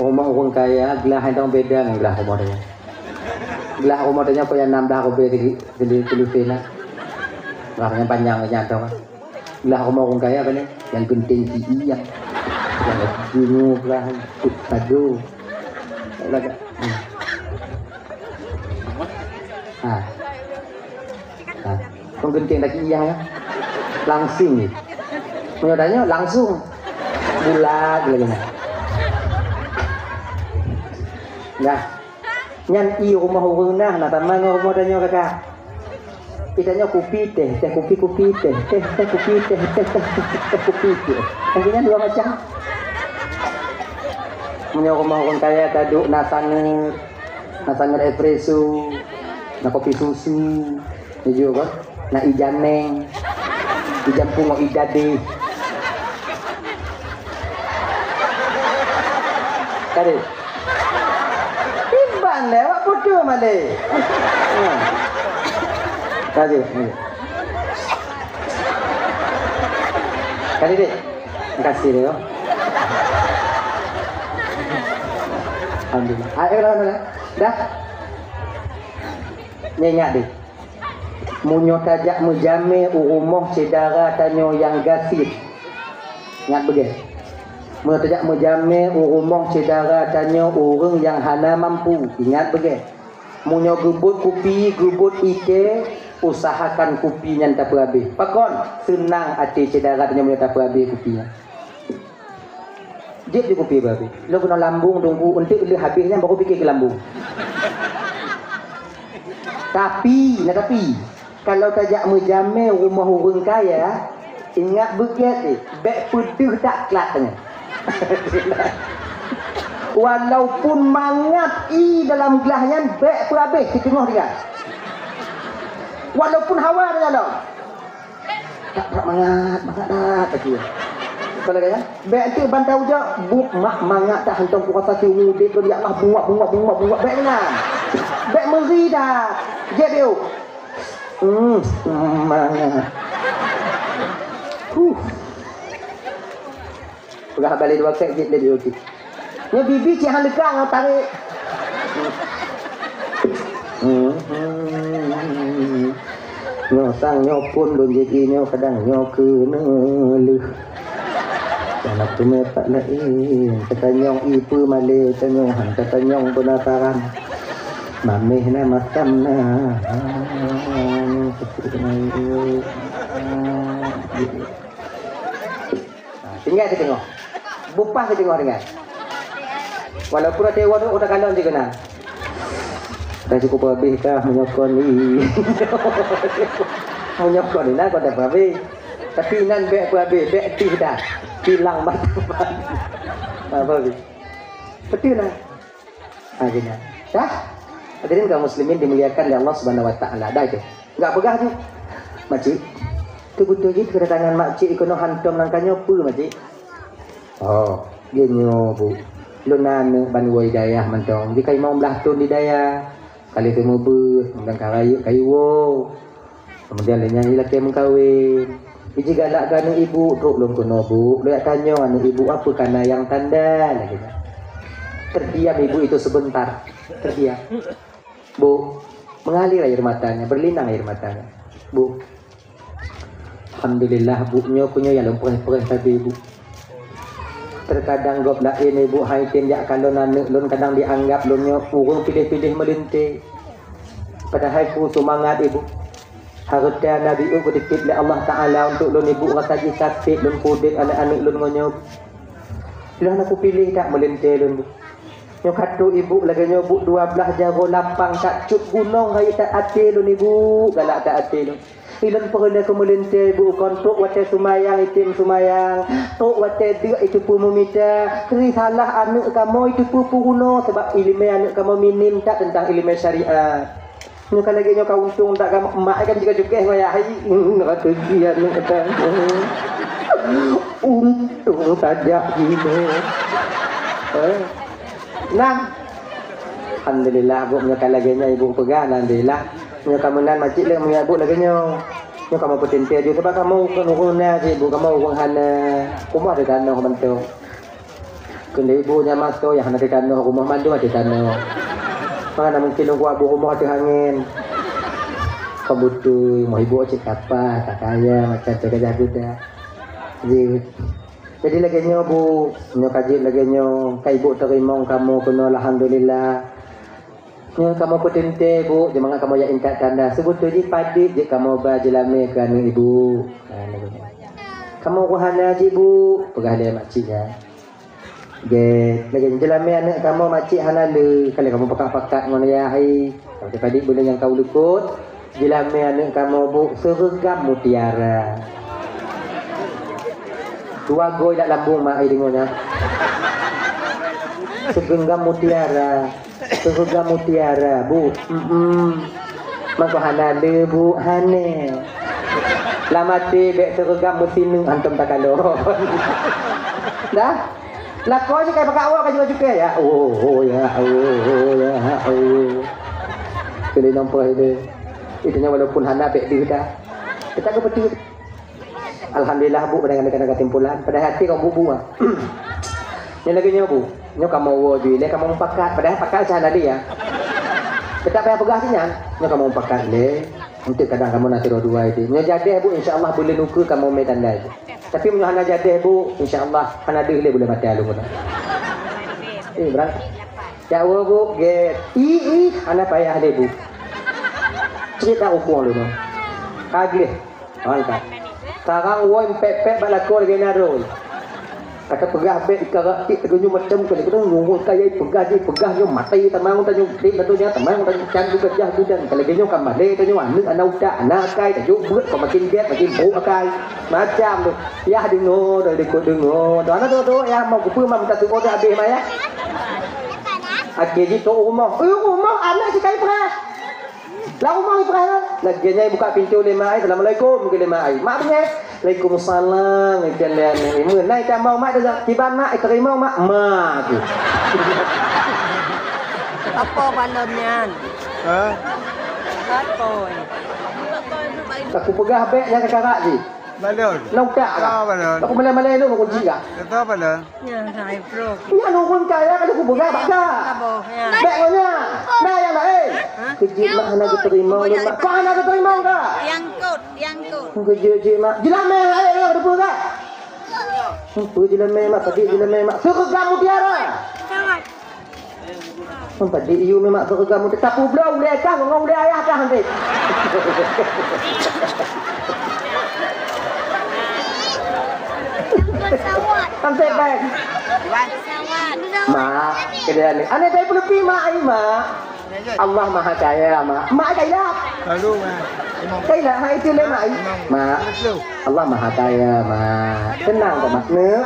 Rumoh ureueng kaya, glah inong beda ngon glah rumoh tanyoe. Glah rumoh tanyoe payah nam blah rubée teugi-, teuli-, teulipeh na. Glah nyang panyang nyang atong. Glah rumoh ureueng kaya pane? Nyang geunteng ci i nyang. Nyang jungoe glah, kado. Lagak. Hmm. Ha. Ha. Kon geunteng lagèe iyang ya. Langsing. Meunyoe tanyoe langsung. Bulat lagèe nyan. Nah. Nyan i rumoh ureueng nah, na sama ngon rumoh tanyoe kakak. I tanyoe kupi teh, teh kupi kupi teh, teh teh kupi teh, teh teh teh kupi teh. Akhirnya dua macam. Meunyoe rumoh ureueng kaya ka duek na sangeut, na sangeut espresso, na kopi susu, jujur kan? Na ijan neng, ijan pungo idadeh. Tadi. Iban lé, awak bodoh malé. Ha. Tadi, tadi. Tadi, dek. Makasih, dek. Alhamdulillah. Ayo, dah, dah. Dah. Nyo ingat deh, meunyoe tajak meujamé u rumoh syedara tanyoe nyang gasien, ingat beugèt. Meunyoe tajak meujamé u rumoh syedara tanyoe ureueng nyang hana mampu, ingat beugèt. Meunyoe geubeuet kupi, geubeuet ikèe, usahakan kupi nyan tapeuhabéh. Pakon? Seunang até syedara tanyoe meunyoe tapeuhabéh kupi nyan. Jeuet di kupi babi. Lôn keunoe lambung teungku, eunteuk lheueh habéh nyan baru pike keu lambung. Tapi, na tapi, kalau tajak meujamé rumoh ureueng kaya, ingat beugèt deh, bèk peudeuh that klat nyan. Walaupun mangat i dalam glah nyan, bèk peuhabéh siteungoh tinggai. Walaupun hawa teunyalong. Tak, tak mangat, mangat dak, kata dia. Kalau kaya, bèk tu bantah ujak, bu, mak mangat dah hantom kuasa si udép tu, ya Allah, bungak, bungak, bungak, bungak, bèk meunan. Bèk meuri dah. Jép yuk. Hmm, mangat. Huh. Peugah balé dua kèk jeuet lé di uti. Nyoe bibi cit han leuka ngon tarek. Nyoe sang nyoe phon lôn jeuet nyoe kadang nyoe keuneulheueh. Kana teumé pat laén, tatanyong ié peue malée tanyoe han tatanyong peunataran. Maméh na makam na. Ha, tinggai siteungoh. Bupah siteungoh tinggai. Walaupun até woe udah kalon jih keunan. Dah cukup habéh kah meunyoe kon ni. Meunyoe kon ni, nah, kon dah habéh. Tapi nan bèk peuhabéh, bèk tih dah. Hilang mata. Apa habéh? Betul lah. Ha, geuhnyan. Dah? Hadirin kaum muslimin dimuliakan oleh Allah Subhanahu wa Taala. Dah itu. Enggak peugah tu. Makcik, tu beutôi jih kedatangan makcik keunoe hantom nangka nyoe peue, makcik? Oh, geuhnyoe, Bu. Lôn na aneuk bandua di dayah mantong. Jih ka limong blaih thon di dayah. Ka lheueh teumeubeuet, mantong ka rayeuk kayue woe. Kemudian lheueh nyan ilakèe meukawen. Iji galak keu aneuk ibu, trok lôn keunoe, Bu. Lôn jak tanyong aneuk ibu, apa kana nyang tanda lagèe nyan. Terdiam ibu itu sebentar. Terdiam. Bu, mengalir air matanya, berlinang air matanya. Bu. Alhamdulillah, Bu, nyoe keuh nyoe nyang lôn preh-preh sabe, Bu. Teukadang gob laén ibu hai tem jak kalon aneuk lôn, kadang jianggab lôn nyoe ureuëng piléh-piléh meulintée. Padahai peue seumangat ibu. Hareuta Nabi U geutitip lé Allah Taala untuk lôn ibu, rasa jih sakét lôn peudeuh aneuk-aneuk lôn ngon nyoe. Lôn hana kupiléh that meulintée lôn bu. Nyoe ka trok ibu lagée nyoe bu, dua blaih jaroe lapang that cut gunong rayeuk that até lôn ibu, galak that até lôn. Ilôn peureulée keu meulintée ibu, kon trok watée seumayang item seumayang, trok watée deuk iteupeue meumita, risalah aneuk kamoe iteupeue peurunoe, sabab iéleumé aneuk kamoe minim that teuntang iéleumé syariat. Nyoe ka lagée nyoe ka untông that kamoe, mak kan jiga cukeh wayah hai, hmm, kata dia aneuk kata. Untông saja gini. Eh. Nah. Alhamdulillah, bu, nyoe ka lagée nyoe ibu peugah, alhamdulillah. Nyoe ka meunan macik lé meunyoe bu lagée nyoe. Nyoe kamoe peuteuntée ju, sabab kamoe ureuëng na cit bu, kamoe ureuëng hana. Rumoh di tanoh mantong. Keuneuk ibu nyan masoe nyang hana di tanoh, rumoh mandum di tanoh. Mana mungkin nunggu abu rumoh di angén. Kau beutôi, mau ibu cit kapas, tak kaya, macam tu gajah guda. Jeuet. Jadi lagée nyoe bu, nyoe ka jeuet lagée nyoe, ka ibu teurimong kamoe keunoe, alhamdulillah. Nyoe kamoe peuteuntée bu, jeumangat kamoe jak intat tanda. Seubeutôi jih padit jeuet kamoe ba jeulamé keu aneuk ibu. Ha, lagée nyoe. Kamoe ku hana jih bu, peugah lé makcik nyan. Gét, lagée nyoe jeulamé aneuk kamoe makcik hana le, ka lheueh kamoe pakat-pakat ngon ayah hai. Padit-padit buleuen nyang ka u likot. Jeulamé aneuk kamoe bu seureugam mutiara. Dua goe dak lambung mak ai deungoe nyan. Seureugam mutiara, seureugam mutiara bu. Mm-mm. Mangko hana le bu, hane. Lam até bék seureugam meusineuk hantom takalon. Dah. Lakoe jih kai pakat awak ka jiwa cukai, ya Allah, ya Allah, ya Allah. Keulinong peuh itu. Itu nyan walaupun hana bék deuh dah. Kita ke betul. Alhamdulillah bu, padahai kami kena kesimpulan. Padahai hati kau bu bu ah. Nyoe lagée nyoe bu. Nyoe kamoe woe ju ilée kamoe mupakat. Padahai pakat cah hana dia. Tetap payah peugah sinan. Nyoe kamoe mupakat lé. Untuk kadang kamoe na sidroe dua itu. Nyoe jadeh bu, insya Allah buleuen ukeue kamoe mé tanda itu. Tapi meunyoe hana jadeh bu, insya Allah hana deuh lé buleuen maté alun keunoe. Eh, berang. Jak woe bu, gét. Ih, ih, hana payah lé bu. Cit dak ukong lé nyoe. Ka gleh. Angkat. Sekarang woe pek-pek bak lakoe lagée nyan roi. Kata peugah bék ikarak tik teugeunyueng macam kali keudong nyuruh kayai peugah jih peugah nyoe maté tamong tanyoe klik laju nyan tamong tanyoe can juga jah gudang kalau geunyueng ka malée tanyoe aneuk anak utak anak akai tajok beuet kau makin gét makin brok akai. Macam tu. Yah deungoe, dah ikut deungoe. Tu aneuk tu, tu, yah mau kupeue mau minta tuoh dah habéh mah, yah. Akhé jih tu rumoh. Eh, rumoh aneuk si kai preh. Lam rumoh Ibrahim, lagée nyan buka pintoe lé mak ai, "Assalamualaikum," keu lé mak ai. Mak beungéh, "Waalaikumsalam," keu lé aneuk. Meunan tamong mak, kiban mak, teurimong mak, mak tu. Apa balon nyan? Ha? Apa? Aku peugah bék nyang keukarak jih. Balon. Nokta kah? Ah, balon. Aku malée-malée dulu kunci kah? Kata balon. Ya, hai, bro. Nyan ureueng kaya ka kupeugah bak kah. Kaboh, ya. Bék ngon nyan. Nah, nyang laén. Hah? Keu jeuet mak hana geuteurimong lé mak. Kau hana geuteurimong kah? Yang kot, yang kot. Keu jeuet-jeuet mak. Jeulamé hai, ya, geuteupeue kah? Peue jeulamé mak, tadi jeulamé mak. Seureugam mutiara. Sangat. Sampai di iyu memang keureuga mu tetap ubloe ulée kah ngon ulée ayah kah hanté. Hanté bang. Mak, keadaan ni. Aneuk saya peuleupie mak ai mak. Allah Maha Kaya mak. Mak kaya. Lalu mak. Kaya hai itu lé mak ai. Mak. Allah Maha Kaya, Mak. Tenang kok, Mak. Neuk.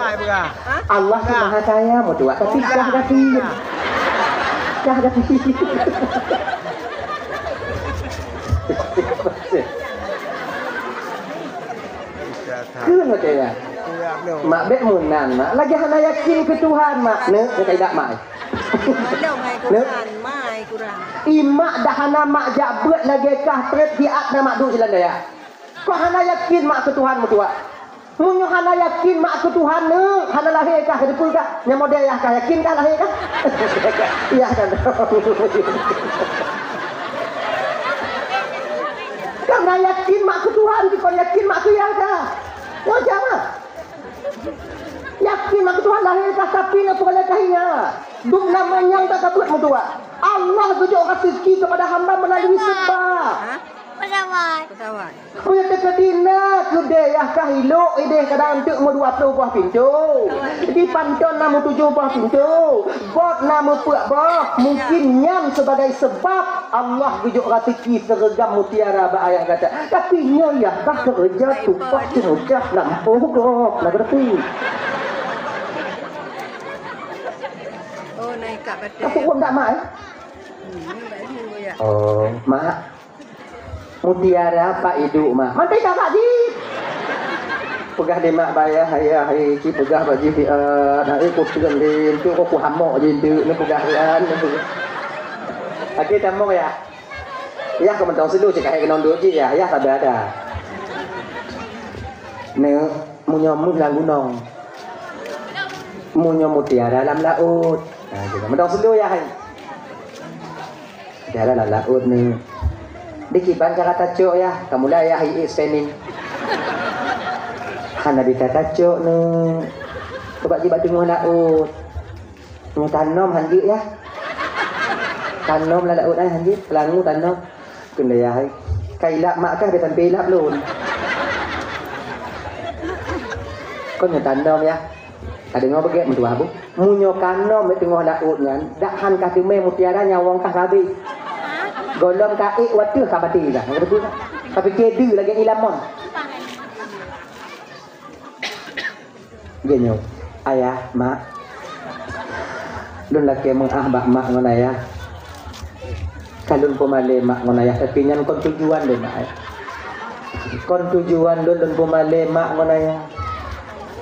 Allah tu Maha Kaya, meutuah, tapi kah gaki. Kah gaki. Keu meutuah. Mak, bék meunan, Mak. Lagi hana yakin keu Tuhan, Mak. Neuk, keu kaidah, Mak. Neuk. Imak dah hana mak jak beuet lagée kah trép siat na mak duek silan daya. Kok hana yakin mak keu Tuhan meutuah? Meunyoe hana yakin mak keu Tuhan, neuk, hana lahé kah, keudeue kah? Nyang model yah kah yakin kah lahé kah? Iya kan? Karena yakin mak keu Tuhan, kon yakin mak keu yah kah? Nyoe jaweueb. Yakin Maka Tuhan lahirkan tapi nak peugalakkan hina. Dum nama nyang tak kabut mutuwa. Allah geucok rezeki kepada hamba melalui sebab. Pesawat. Peue teukeudi na keudeh yah ka ilok ideh kadang teuk meudua ploh boh pintoe. Di Panton na meutujoh boh pintoe. Bot na meupeuet boh. Mungkin nyan sebagai sebab Allah geujok raseuki seureugam mutiara bak ayah gata. Tapi nyoe yah ka keureuja tupat keureuja lampôh gob na geureuti. Oh, naik kat batai. Tapi uang tak mak eh? Hmm, ni baru ya. Oh, mak. Mutiara pak iduk mah. Mantai kakak jih. Peugah di mak bayah ayah hai ci peugah bak jih di an hai ku teun di tu ku hamok jih di ni peugah di an. Akhé tamong ya. Yah keu mantong silu cit kahai keunong duek jih yah, yah sabe ada. Neuk meunyoe meuh lam gunong. Meunyoe mutiara lam laôt. Nah, jadi mantong silu yah hai. Dalam laôt ni. Dikiban cara tacok ya, kamu lah ya hai spending. Hana bisa tacok ni. Coba jibat teungoh laôt. Nyoe tanom hanjeuet ya. Tanom lah laôt ai hanjeuet, pelangu tanom. Keuneuk ya hai. Ka ilap mak kah dah sampai ilap lôn. Kon nyoe tanom ya. Ka deungoe beugét meutuah bu. Meunyoe kanom di teungoh laôt nyan, dak han ka teumé mutiara nyawöng kah ka habéh. Gohlom ka ék wateuh ka maté dah. Ngerti tak? Tapi keudeh lagèe ilamon. Geuh nyoe, ayah, mak. Lôn lakèe meu'ah bak mak ngon ayah. Ka lôn peumalèe mak ngon ayah, tapi nyan kon tujuan lôn, mak, eh. Kon tujuan lôn, lôn peumalèe mak ngon ayah.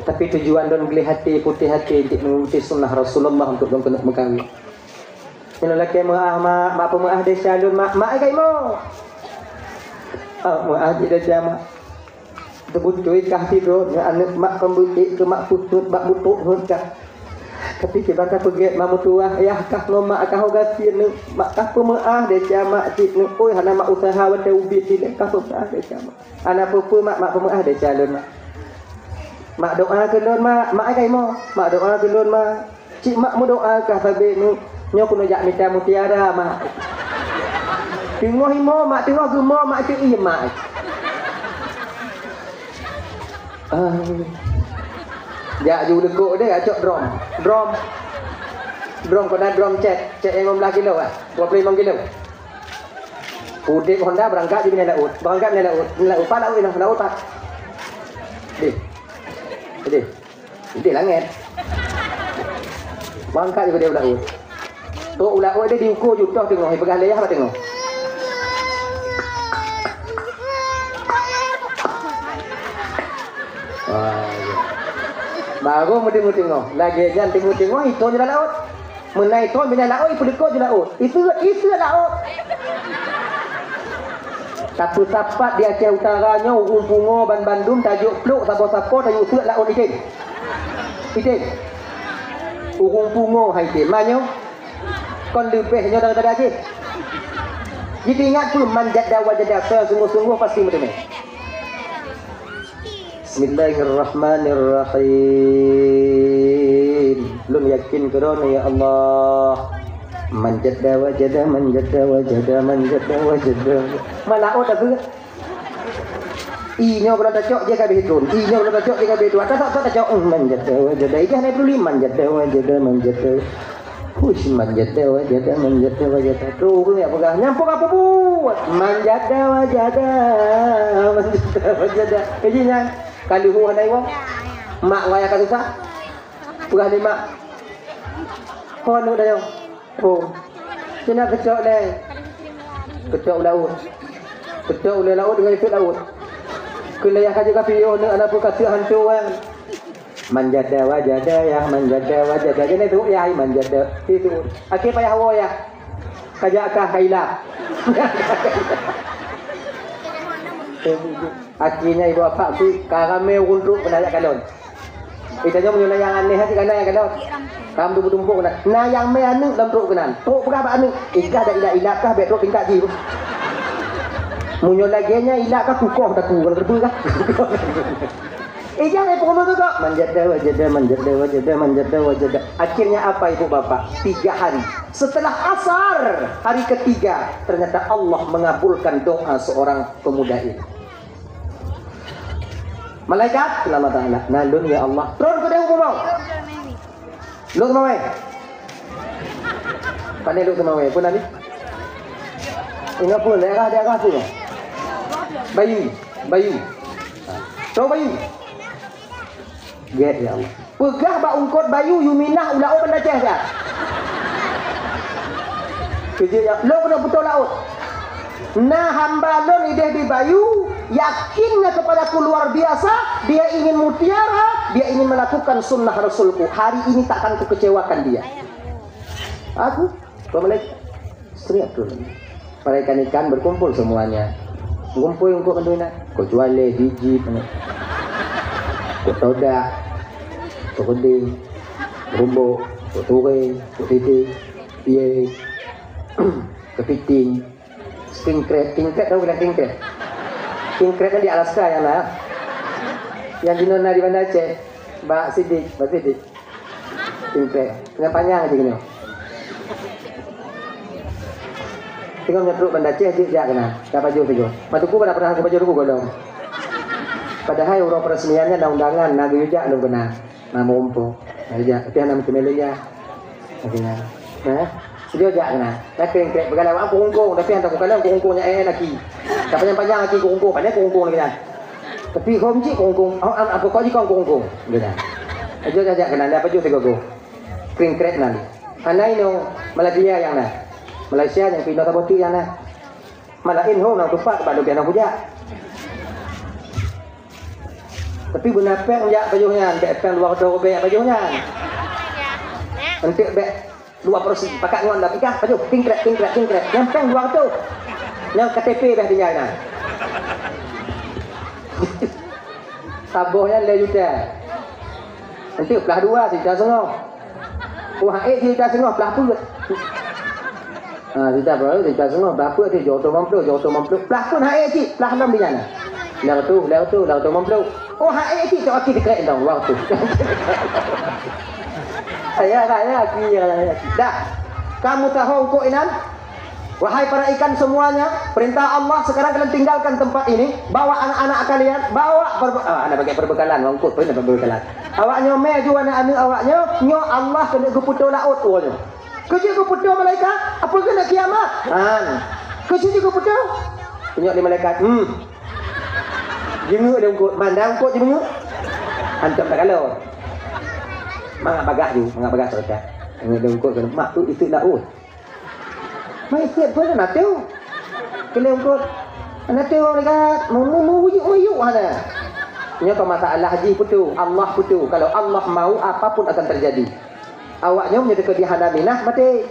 Tapi tujuan lôn gleh até, putéh até, untuk mengikuti sunnah Rasulullah untuk lôn keuneuk meukawen. Nyoe lakèe meu'ah mak, mak peumeu'ah desya lôn mak, mak ai ka imoe. Ah, meu'ah jih desya mak. Teubeutôi kah sidroe ngon aneuk mak peumbeuet keu mak peuheuet bak butôk heuet kah. Tapi kiban ka peugèt mak meutuwah, yah kah ngon mak kah ho gasien neuk, mak kah peumeu'ah desya mak cit neuk. Oi hana mak useuha watèe ubit dilèe kah peumeu'ah desya mak. Hana peue-peue mak, mak peumeu'ah desya lôn mak. Mak doa keu lôn mak, mak ai ka imoe, mak doa keu lôn mak. Cit mak meudoa kah sabe nyoe, nyoe keuneuk jak mita mutiara mak. Teungoh imoe mak, teungoh geumoe mak, cit ie mak. Ah. Jak ju deukok deh, acok drom. Drom. Drom kona drom cet, cet nyang lima belas kilo ah, dua puluh lima kilo. Udép Honda berangkat di bina laôt, berangkat bina laôt, bina laôt, pak laôt, laôt pak. Deh. Deh. Udeh langét. Mangkat juga dia ulak ueh. Tu ulak ueh dia diukur jutoh tengok, peugah lé yah bak tengok. Wah, ya. Baru meuteungoh-teungoh. Lagèe nyan teungoh-teungoh, itu je laôt. Meunan ito bina laôt, ipeuleuko ju laôt. Iseut, iseut laôt. Tapeusapat di Aceh Utara nyoe ureueng pungo ban bandum tajok plok saboh sapo tajok seut laôt item. Item. Ureueng pungo hai item. Manyoe kon leubeh nyoe daripada jih. Jiteuingat peue man jadda wajada, sungguh-sungguh pasti meuteumé. Bismillahirrahmanirrahim. Lôn yakin keudroe, ya Allah. Man jadda wajada, man jadda wajada, man jadda wajada. Malaôt dah beuet. I nyoe kalau tacok, dia ka habéh tron. I nyoe kalau tacok, dia ka habéh tron. Atas tak tacok, hmm, man jadda wajada. Ijah naik dulu, man jadda wajada, man jadda. Hush, man jadda wajada, man jadda wajada. Tu ureueng jak peugah, nyampôk apa buet? Man jadda wajada, man jadda wajada. Jadi nyan, ka leuhô hana iwoe. Mak ngon ayah ka susah. Peugah lé mak. Ho aneuk dayong. Ho. Cina keucok lé. Keucok u laôt. Keucok u laôt deungon ikot laôt. Keu lé yah ka jeuet ka piôh aneuk, aneuk peue ka seuet hanco wan. Man jadda wajada ya, man jadda wajada. Jadi tu ya, man jadda. Itu. Akhé payah woe ya. Ka jak kah ka ilap. Akhirnya ibu apak tu ka ramé ureueng trok keunan jak kalon. Ita nyoe meunyoe na nyang aneh hati kana nyang kalon. Kam tu beutumpok keunan. Na nyang mé aneuk lam trok keunan. Trok peugah bak aneuk, "Ikah dak ilap-ilap kah bèk trok tingkat jih." Meunyoe lagèe nyan ilap kah kukoh taku ngon reubeuh kah. Ijak lé peurumoh keu kok. Manjada wajada, manjada wajada, manjada wajada. Akhirnya apa, ibu bapak? Tiga hari. Setelah asar, hari ketiga, ternyata Allah mengabulkan doa seorang pemuda ini. Malaikat, Allah Ta'ala, "Na lôn ya Allah." Tron keudeh u bumoe. Lôn keunoe. Pane lôn keunoe, peue nan nyan? Ingat peue, daerah, daerah peue? Bayu, Bayu. Ha. Tron Bayu. Gét ya Allah. Peugah bak eungkôt Bayu, yue minah u laôt Banda Aceh siat. Keujeuet ya, lôn keuneuk putôh laôt. Na hamba lôn idéh di Bayu, yakinnya kepadaku luar biasa, dia ingin mutiara, dia ingin melakukan sunnah Rasulku. Hari ini takkan kukecewakan dia. Aku, dua malaikat. Seriak tu. Para ikan-ikan berkumpul semuanya. Kumpul untuk menduina. Kau jual leh biji. Kau todak. Kau keding. Rumbok. Kau turai. Kau titik. Iya. Kepiting. King crab. King crab tahu kan king crab? King crab kan di Alaska yang lah. Yang di nona di Banda Aceh. Bak Sidik. Bak Sidik. Tingkrék. Nyan panyang jih nyoe. Teungoh nyoe trok Banda Aceh jih jak keunan. Ka pajoh teungoh. Matuku pada pernah aku pajoh teungku golom. Padahai uroe peresmian nyan na undangan, na geuyue jak lôn keunan. Na meurumpok. Na jak, tapi hana meuteumé lé jak. Lagèe nyan. Nah, sijok jak keunan. Na tingkrék beugalak awak kungkung, tapi hana kukalon kungkung nyan, eh, laki. Ka panyang-panyang laki kungkung, pandai kungkung lagèe nyan. Tapi hom cit kungkung, oh, an-, apa kok jikong kungkung? Lagèe nyan. Sijok jak keunan, na pajoh sigoe. Kring krek nan. Hana inoe Malaysia nyang na. Malaysia nyang pih inoe saboh teuk nyang na. Malaén ho nyang tupat bak dompet nyang kujak. Tapi beuna péng jak pajoh nyan, bèk péng dua reutôh ribèe jak pajoh nyan. Enteuk bèk dua porsi, pakat ngon dah pigah pajoh, kring krek, kring krek, kring krek. Nyang péng dua reutôh. Nyang K T P bèk tinggai na. Saboh nyan lhèe juta. Enteuk plah dua, sijuta seungoh. Oh, hak ék sijuta seungoh, plah peuet. Ha, sijuta peuet, sijuta seungoh, plah peuet tu, jôh reutôh limong ploh, jôh reutôh limong ploh. Plah peuet hak ék cit, plah lom di nyan. Lhèe reutôh, lhèe reutôh, lhèe reutôh limong ploh. Oh, hak ék cit, cok aki dikrek dong, dua reutôh. Raya, raya, aki, raya, aki. Dah. Kamoe tahu eungkôt inan? Wahai para ikan semuanya, perintah Allah, sekarang kalian tinggalkan tempat ini, bawa anak-anak kalian, bawa perbe-, ah, aneuk bagi perbekalan, wang kut, peue perbekalan. Awak nyoe mé ju aneuk-aneuk awak nyoe, nyoe Allah keuneuk geupeutoe laôt uroe nyoe. Keujeuet geupeutoe malaikat, apa keuneuk kiamat? Han. Keujeuet geupeutoe? Tunyok lé malaikat, hmm. Jeungeuk lé eungkôt, mandang eungkôt jeungeuk. Hantom takalon. Mangat bagah ju, mangat bagah syeuruga. Jeungeuk lé eungkôt keuneuk, mak tu itu laôt. Mai sép pun na teu. Keu lé eungkôt. Na teu ureueng dekat. Mu, mu, mu, muyuk, muyuk hana. Nyoe keu masalah jih peutu, Allah peutu. Kalau Allah mau, apa pun akan terjadi. Awak nyoe meunyoe teukeudi hana minah, maté.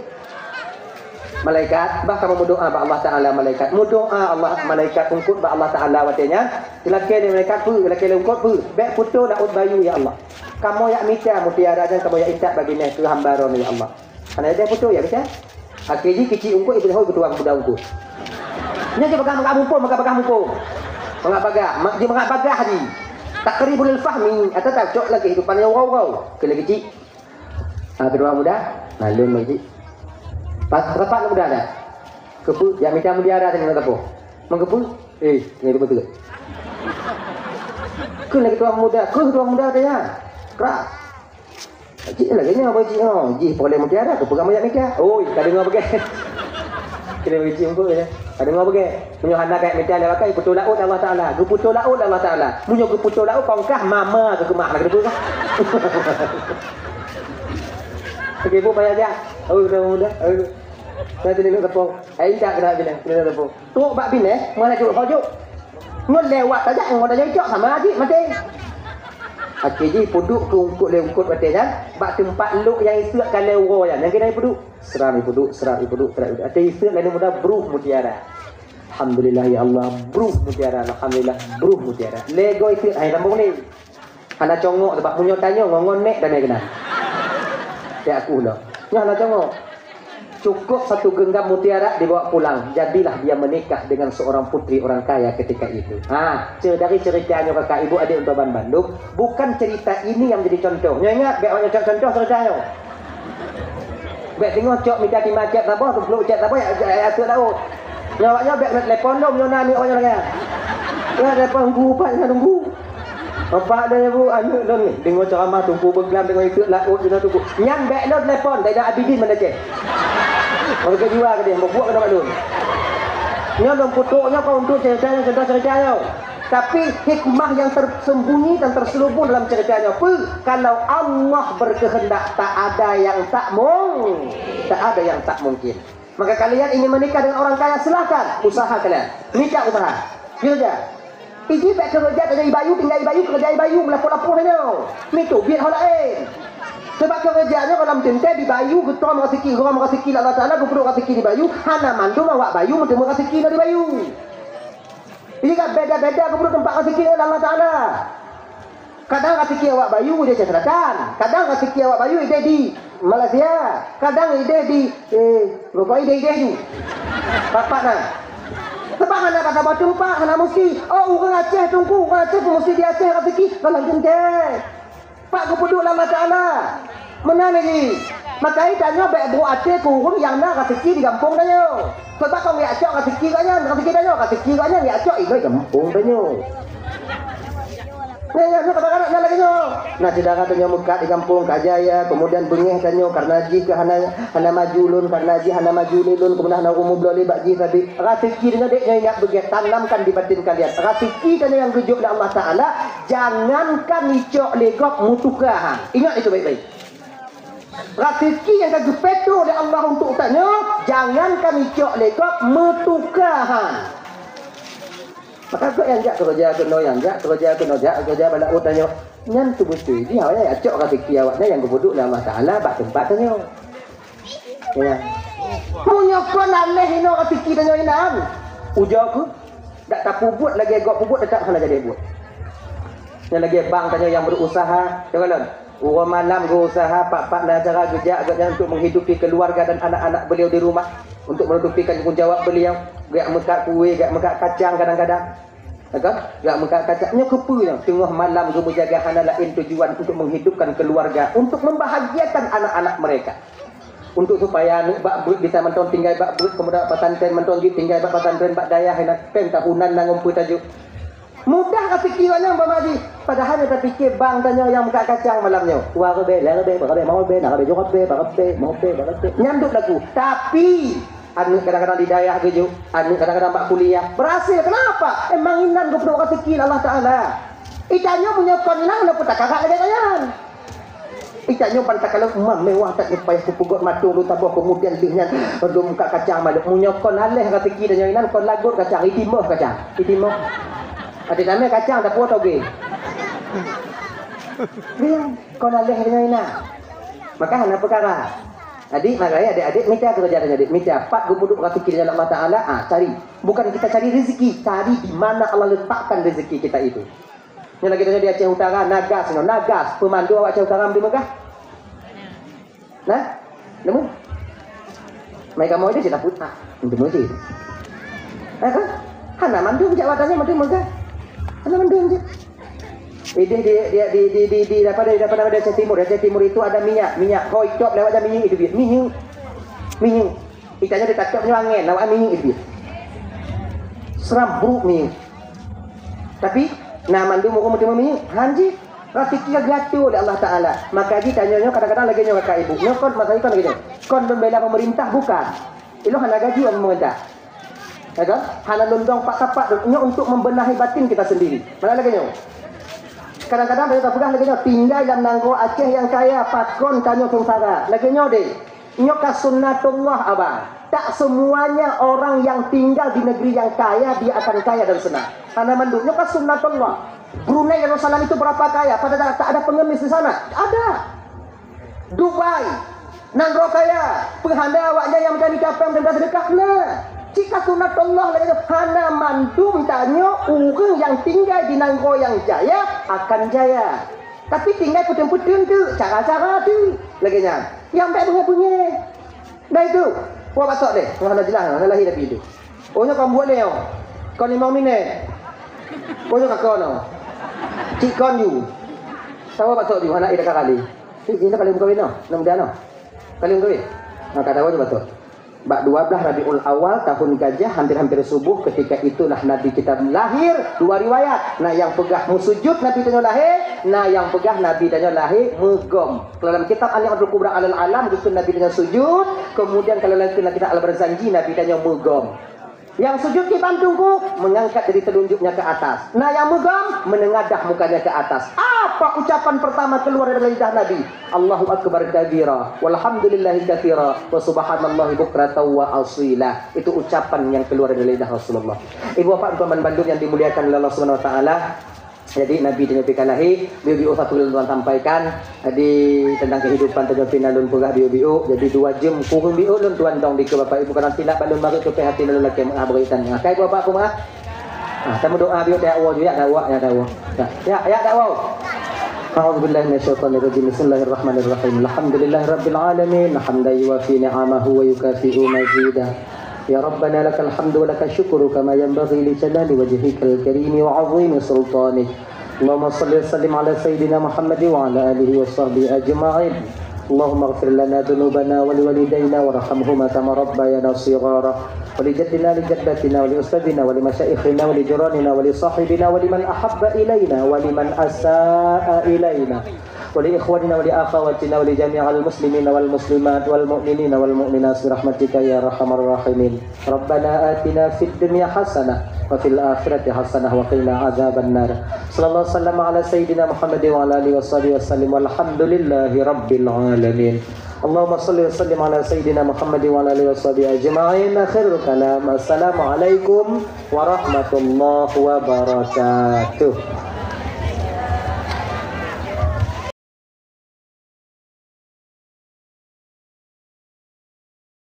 Malaikat, bah kamoe meudoa bak Allah Taala malaikat. Meudoa Allah malaikat eungkôt bak Allah Taala watée nyan. Lakée lé malaikat peue, lakée lé eungkôt peue. Bék peutoe laôt bayu, ya Allah. Kamoe jak mita mutiara nyan kamoe jak itat bagi neh keu hamba droeneuh, ya Allah. Hana ideh peutoe ya, bisa? Akhé jih keuchik eungkôt ipeulhôi keu tuan muda eungkôt. Nyan jih bagah mangat muphom, mangat bagah muphom. Mangat bagah, ma-, jih mangat bagah jih. Taqribul fahmi, atau tak cok lagi kehidupan nyang uroe-uroe. Keu lagèe keuchik. Ha, keu tuan muda, nah, lôn lagèe keuchik. Pas rapat muda dah. Keupeue, jak mita mutiara tadi nak gapo? Meukeupeu? Eh, nyan keupeue tu? Keu lagèe tuan muda, keu tuan muda tadi ya. Keras. Cit lagèe nyoe, Abang Cik, oh. Jih poleh mutiara, keupeue kamoe jak mita? Oi, ka deungoe bagèe. Kena bagi cium kot, ya. Ka deungoe bagèe. Meunyoe hana kajak mita lé bakai, peutoe laôt Allah Taala. Geupeutoe laôt Allah Taala. Meunyoe geupeutoe laôt, kong kah mama keu keumah, na keupeue kah? Oke, bu payah jak. Oh, udah, udah. Oh. Nanti ni nak tepung. Eh, tak kena bilang, kena tepung. Trok bak binéh, meuhajok-hajok. Ngon lewat saja, ngon dah cok sama aja maté. Akhé jih peuduek keu eungkôt lé eungkôt watée nyan, bak teumpat lok nyang iseuk ka lhèe uroe nyan, nyang keunan peuduek. Seurang peuduek, seurang peuduek, seurang peuduek. Watée iseuk laén muda bruh mutiara. Alhamdulillah ya Allah, bruh mutiara. Alhamdulillah, bruh mutiara. Lhèe goe iseuk hai sambong ni. Hana congok sabab meunyoe tanyoe ngon-ngon nek damé keunan. Tiak aku lom. Nyoe hana congok. Cukup satu genggam mutiara dibawa pulang, jadilah dia menikah dengan seorang putri orang kaya ketika itu. Ha, ce-, dari cerita nyoe kakak ibu adik untuk ban bandum, bukan cerita ini yang jadi contoh. Nyoe ingat, bèk awak nyoe cok contoh cerita nyoe. Bèk teungoh cok mita tima chat saboh, teuplok chat saboh, ya, ya, ya, tu tahu. Nyoe awak nyoe bèk kena telepon dong, nyoe na ni awak nyoe lagèe. Nyoe telepon guru, Pak, nyoe tunggu. Bapak dan ibu, aneuk lôn ni, deungoe ceramah Teungku beuglam, deungoe itu laôt, deungoe Teungku. Nyan bèk lôn telepon, dari Abidin Banda Aceh. Mereka jua ke dia, buat kena kat lôn. Nyoe lôn peutrok nyoe kau untuk cerita nyoe, cerita, cerita nyoe. Tapi hikmah yang tersembunyi dan terselubung dalam cerita nyoe. Apa? Kalau Allah berkehendak, tak ada yang tak mung-, tak ada yang tak mungkin. Maka kalian ingin menikah dengan orang kaya, silahkan, usaha kalian. Mita usaha. Keureuja. Iji bèk keureuja tajak i bayu, tinggai i bayu, keureuja i bayu, meulapoh-lapoh tanyoe. Miteubiet ho laén. Sabab keureuja nyoe dalam teuntèe di bayu, geutom raseuki, geutom raseuki lé Allah Taala, geupeuduek raseuki di bayu, hana mandum awak bayu meuteumé raseuki na di bayu. Jadi ka beda-beda geupeuduek teumpat raseuki lé Allah Taala. Kadang raseuki awak bayu idéh Aceh Selatan, kadang raseuki awak bayu idéh di Malaysia, kadang idéh di, eh, pokok idéh-idéh tu. Bapak na. Sebab hana kata bak teumpat, hana meusti. Oh, ureueng Aceh Teungku, ureueng Aceh pun meusti di Aceh raseuki, goh lom teuntèe. Pat geupeuduek lé Allah Taala. Meunan lagèe. Maka tanyoe bèk brôk até keu ureueng nyang na raseuki di gampông tanyoe. Sebab kon geujak cok raseuki gobnyan, raseuki tanyoe, raseuki gobnyan geujak cok inoe gampông tanyoe. Nyan, nyan, nyan, kadang-kadang nyan lagèe nyoe. Nah, syedara tanyoe meukat di gampông ka jaya, kemudian beungèh tanyoe karena jih keu hana, hana maju lôn, karena jih hana maju lé lôn, kemudian hana ureueng meubloe lé bak jih sabe. Raseuki tanyoe dek nyoe ingat beugèh, tanamkan di batin kalian. Raseuki tanyoe nyang geujok lé Allah Taala, jangankan icok lé gob meutuka ha. Ingat itu baik-baik. Raseuki nyang ka geupeutoh lé Allah untuk tanyoe, jangankan icok lé gob meutuka ha. Maka gobnyan jak keureuja keunoe, nyang jak keureuja keunoe, jak keureuja bak laôt tanyoe. Nyan teubeutôi jih awaknyan jak cok raseuki awaknyan nyang geupeuduek lé Allah Taala bak teumpat tanyoe. Ya. Meunyoe kon aléh inoe raseuki tanyoe inan, ujoe keuh, dak tapeubuet lagèe gob peubuet, teutap hana jadi buet. Nyan lagèe bang tanyoe nyang berusaha, ya kan? Uroe malam geuusaha, pat-pat na cara geujak gobnyan untuk menghidupi keluarga dan anak-anak beliau di rumah, untuk menutupi tanggung jawab beliau, geujak meukat kueh, geujak meukat kacang kadang-kadang. Ya kan? Geujak meukat kacang. Nyoe keupeue nyoe? Teungoh malam geumeujaga hana laén tujuan untuk menghidupkan keluarga, untuk membahagiakan anak-anak mereka. Untuk supaya aneuk bak beuet bisa mantong tinggai bak beuet, kemudian bak pesantren mantong jih tinggai bak pesantren, bak dayah, hana péng tahunan na ngon peue tajok. Mudah raseuki awaknyan bak maji. Padahai nyang tapike bang tanyoe nyang meukat kacang malam nyoe. Dua ribèe, lhèe ribèe, dua ribèe, lhèe ribèe, na ribèe, dua ribèe, ba ribèe, lhèe ribèe, ba ribèe. Nyan dum lagu. Tapi, aneuk kadang-kadang di dayah geujok, aneuk kadang-kadang bak kuliah. Berhasil. Kenapa? Emang inan geupeuduek raseuki lé Allah Taala. Itanyoe meunyoe kon inan, hana peue takarak lagèe nyan. Itanyoe ban takalon eumam mewah that, payah kupeugot matong lôn saboh, kemudian lheueh nyan lôn meukat kacang malôk. Meunyoe kon aléh raseuki tanyoe inan, kon lagot kacang, itimoh kacang, itimoh. Até tamé kacang dapur toge. Kon aléh tanyoe inan. Maka hana peukara. Jadi, makanya adik-adik mita keureuja tanyoe, adik mita. Pat geupeuduek raseuki tanyoe lé Allah Taala, ah, cari. Bukan kita cari rezeki, cari di mana Allah letakkan rezeki kita itu. Nyoe lagèe tanyoe di Aceh Utara, na gas nyoe, na gas. Peue mandum awak Aceh Utara meudeungoe gas? Nah? Nemu? Mai kamoe di sini pun. Ah, nemu sih. Eh, kan? Hana mandum jak watèe nyoe mandum gas. Hana mandum je. Idéh di, di, di, di, di, di, apa, di, apa nama, di Aceh Timur. Di Aceh Timur itu ada minyak, minyak. Hôi cop lewat jam minyak itu, minyak. Minyak. Itanyoe di Tatok nyoe angèn, awak minyeuk jih. Seram brôk minyeuk. Tapi, na mandum ureueng meuteumé minyeuk, han jih. Raseuki ka geuatur lé Allah Taala. Maka jih tanyoe nyoe kadang-kadang lagèe nyoe kakak ibu. Nyoe kon masa nyoe kon lagèe nyoe. Kon membela pemerintah, bukan. Ilôn hana gaji ureueng pemerintah. Ya kan? Hana lôn dong pat-pat nyoe untuk membenahi batin kita sendiri. Mana lagèe nyoe? Kadang-kadang tanyoe tapeugah lagèe nyoe, tinggai lam nanggroe Aceh nyang kaya, pakon tanyoe seungsara. Lagèe nyoe deh. Nyoe ka sunnatullah, abang. Tak semuanya orang yang tinggal di negeri yang kaya, dia akan kaya dan senang. Hana mandum. Nyoe ka sunnatullah. Brunei Darussalam itu berapa kaya, padahal tak ada pengemis di sana. Ada. Dubai. Nanggroe kaya. Peuhana awaknyan nyang mita-mita péng, mita-mita seudeukah. Nah. Cit ka sunnatullah lagèe nyoe. Hana mandum tanyoe ureueng nyang tinggai di nanggroe nyang jaya akan jaya. Tapi tinggai peuteun-peuteun teuk, cara-cara teuk. Lagèe nyan. Nyang bèk beungèh-beungèh. Dah itu, puak batok deh, hana jeulaih, hana lahé Nabi itu. Oh, nyoe kon buet lé nyoe. Kon limong minét. Oh, nyoe ka kon nyoe. Cit kon ju. Tawa batok ju, anak ida kali. Cit, cit, kali mukawin nyoe. Nang muda nyoe. Kali mukawin. Nah, kata awak batok. Bak dua belas Rabiul Awal tahun gajah, hampir-hampir subuh, ketika itulah Nabi kita lahir. Dua riwayat. Nah, nyang peugah meusujud Nabi tanyoe lahé, nah, nyang peugah Nabi tanyoe lahé meugom. Dalam kitab An-Ni'matul Kubra alal Alam, geukheun Nabi tanyoe sujud, kemudian kalau laén kheun kitab Al-Barzanji, Nabi tanyoe meugom. Nyang sujud kiban teungku, mengangkat jari telunjuknya ke atas. Nah, nyang meugom, menengadah mukanya ke atas. Apa ucapan pertama keluar dari lidah Nabi? "Allahu Akbar kabira, walhamdulillahi katsira, wa subhanallahi bukratan wa asila." Itu ucapan yang keluar dari lidah Rasulullah. Ibu bapak, teman-teman bandum yang dimuliakan oleh Allah Subhanahu wa taala, jadi Nabi tanyoe pih ka lahé, biu-biu satu lôn tuan sampaikan. Jadi tentang kehidupan tanyoe pih na lôn peugah biu-biu. Jadi dua jeuem kureueng biu lôn tuan dong dikeue bapak ibu, karena tidak bak lôn marit tupéh hati lôn lakée meuah beureutan. Akai bapak ku meuah. Ah, kamu doa biu dak woe ju, yak dak woe, yak dak woe. Yak, yak, yak dak woe. أعوذ بالله من الشيطان الرجيم. بسم الله الرحمن الرحيم. الحمد لله رب العالمين. حمدا يوافي نعمه ويكافئ مزيده. يا ربنا لك الحمد ولك الشكر كما ينبغي لجلال وجهك الكريم وعظيم سلطانك. اللهم صل وسلم على سيدنا محمد وعلى آله وصحبه أجمعين. اللهم اغفر لنا ذنوبنا ولوالدينا وارحمهما كما ربيانا صغارا. ولجدنا لجدتنا ولأستاذنا ولمشايخنا ولجيراننا ولصاحبنا ولمن أحب إلينا ولمن أساء إلينا. ولإخواننا ولأخواتنا ولجميع المسلمين والمسلمات والمؤمنين والمؤمنات برحمتك يا أرحم الراحمين. ربنا آتنا في الدنيا حسنة وفي الآخرة حسنة وقنا عذاب النار. صلى الله وسلم على سيدنا محمد وعلى آله وصحبه وسلم والحمد لله رب العالمين. اللهم صل وسلم على سيدنا محمد وعلى آله وصحبه أجمعين. آخر الكلام. السلام عليكم ورحمة الله وبركاته.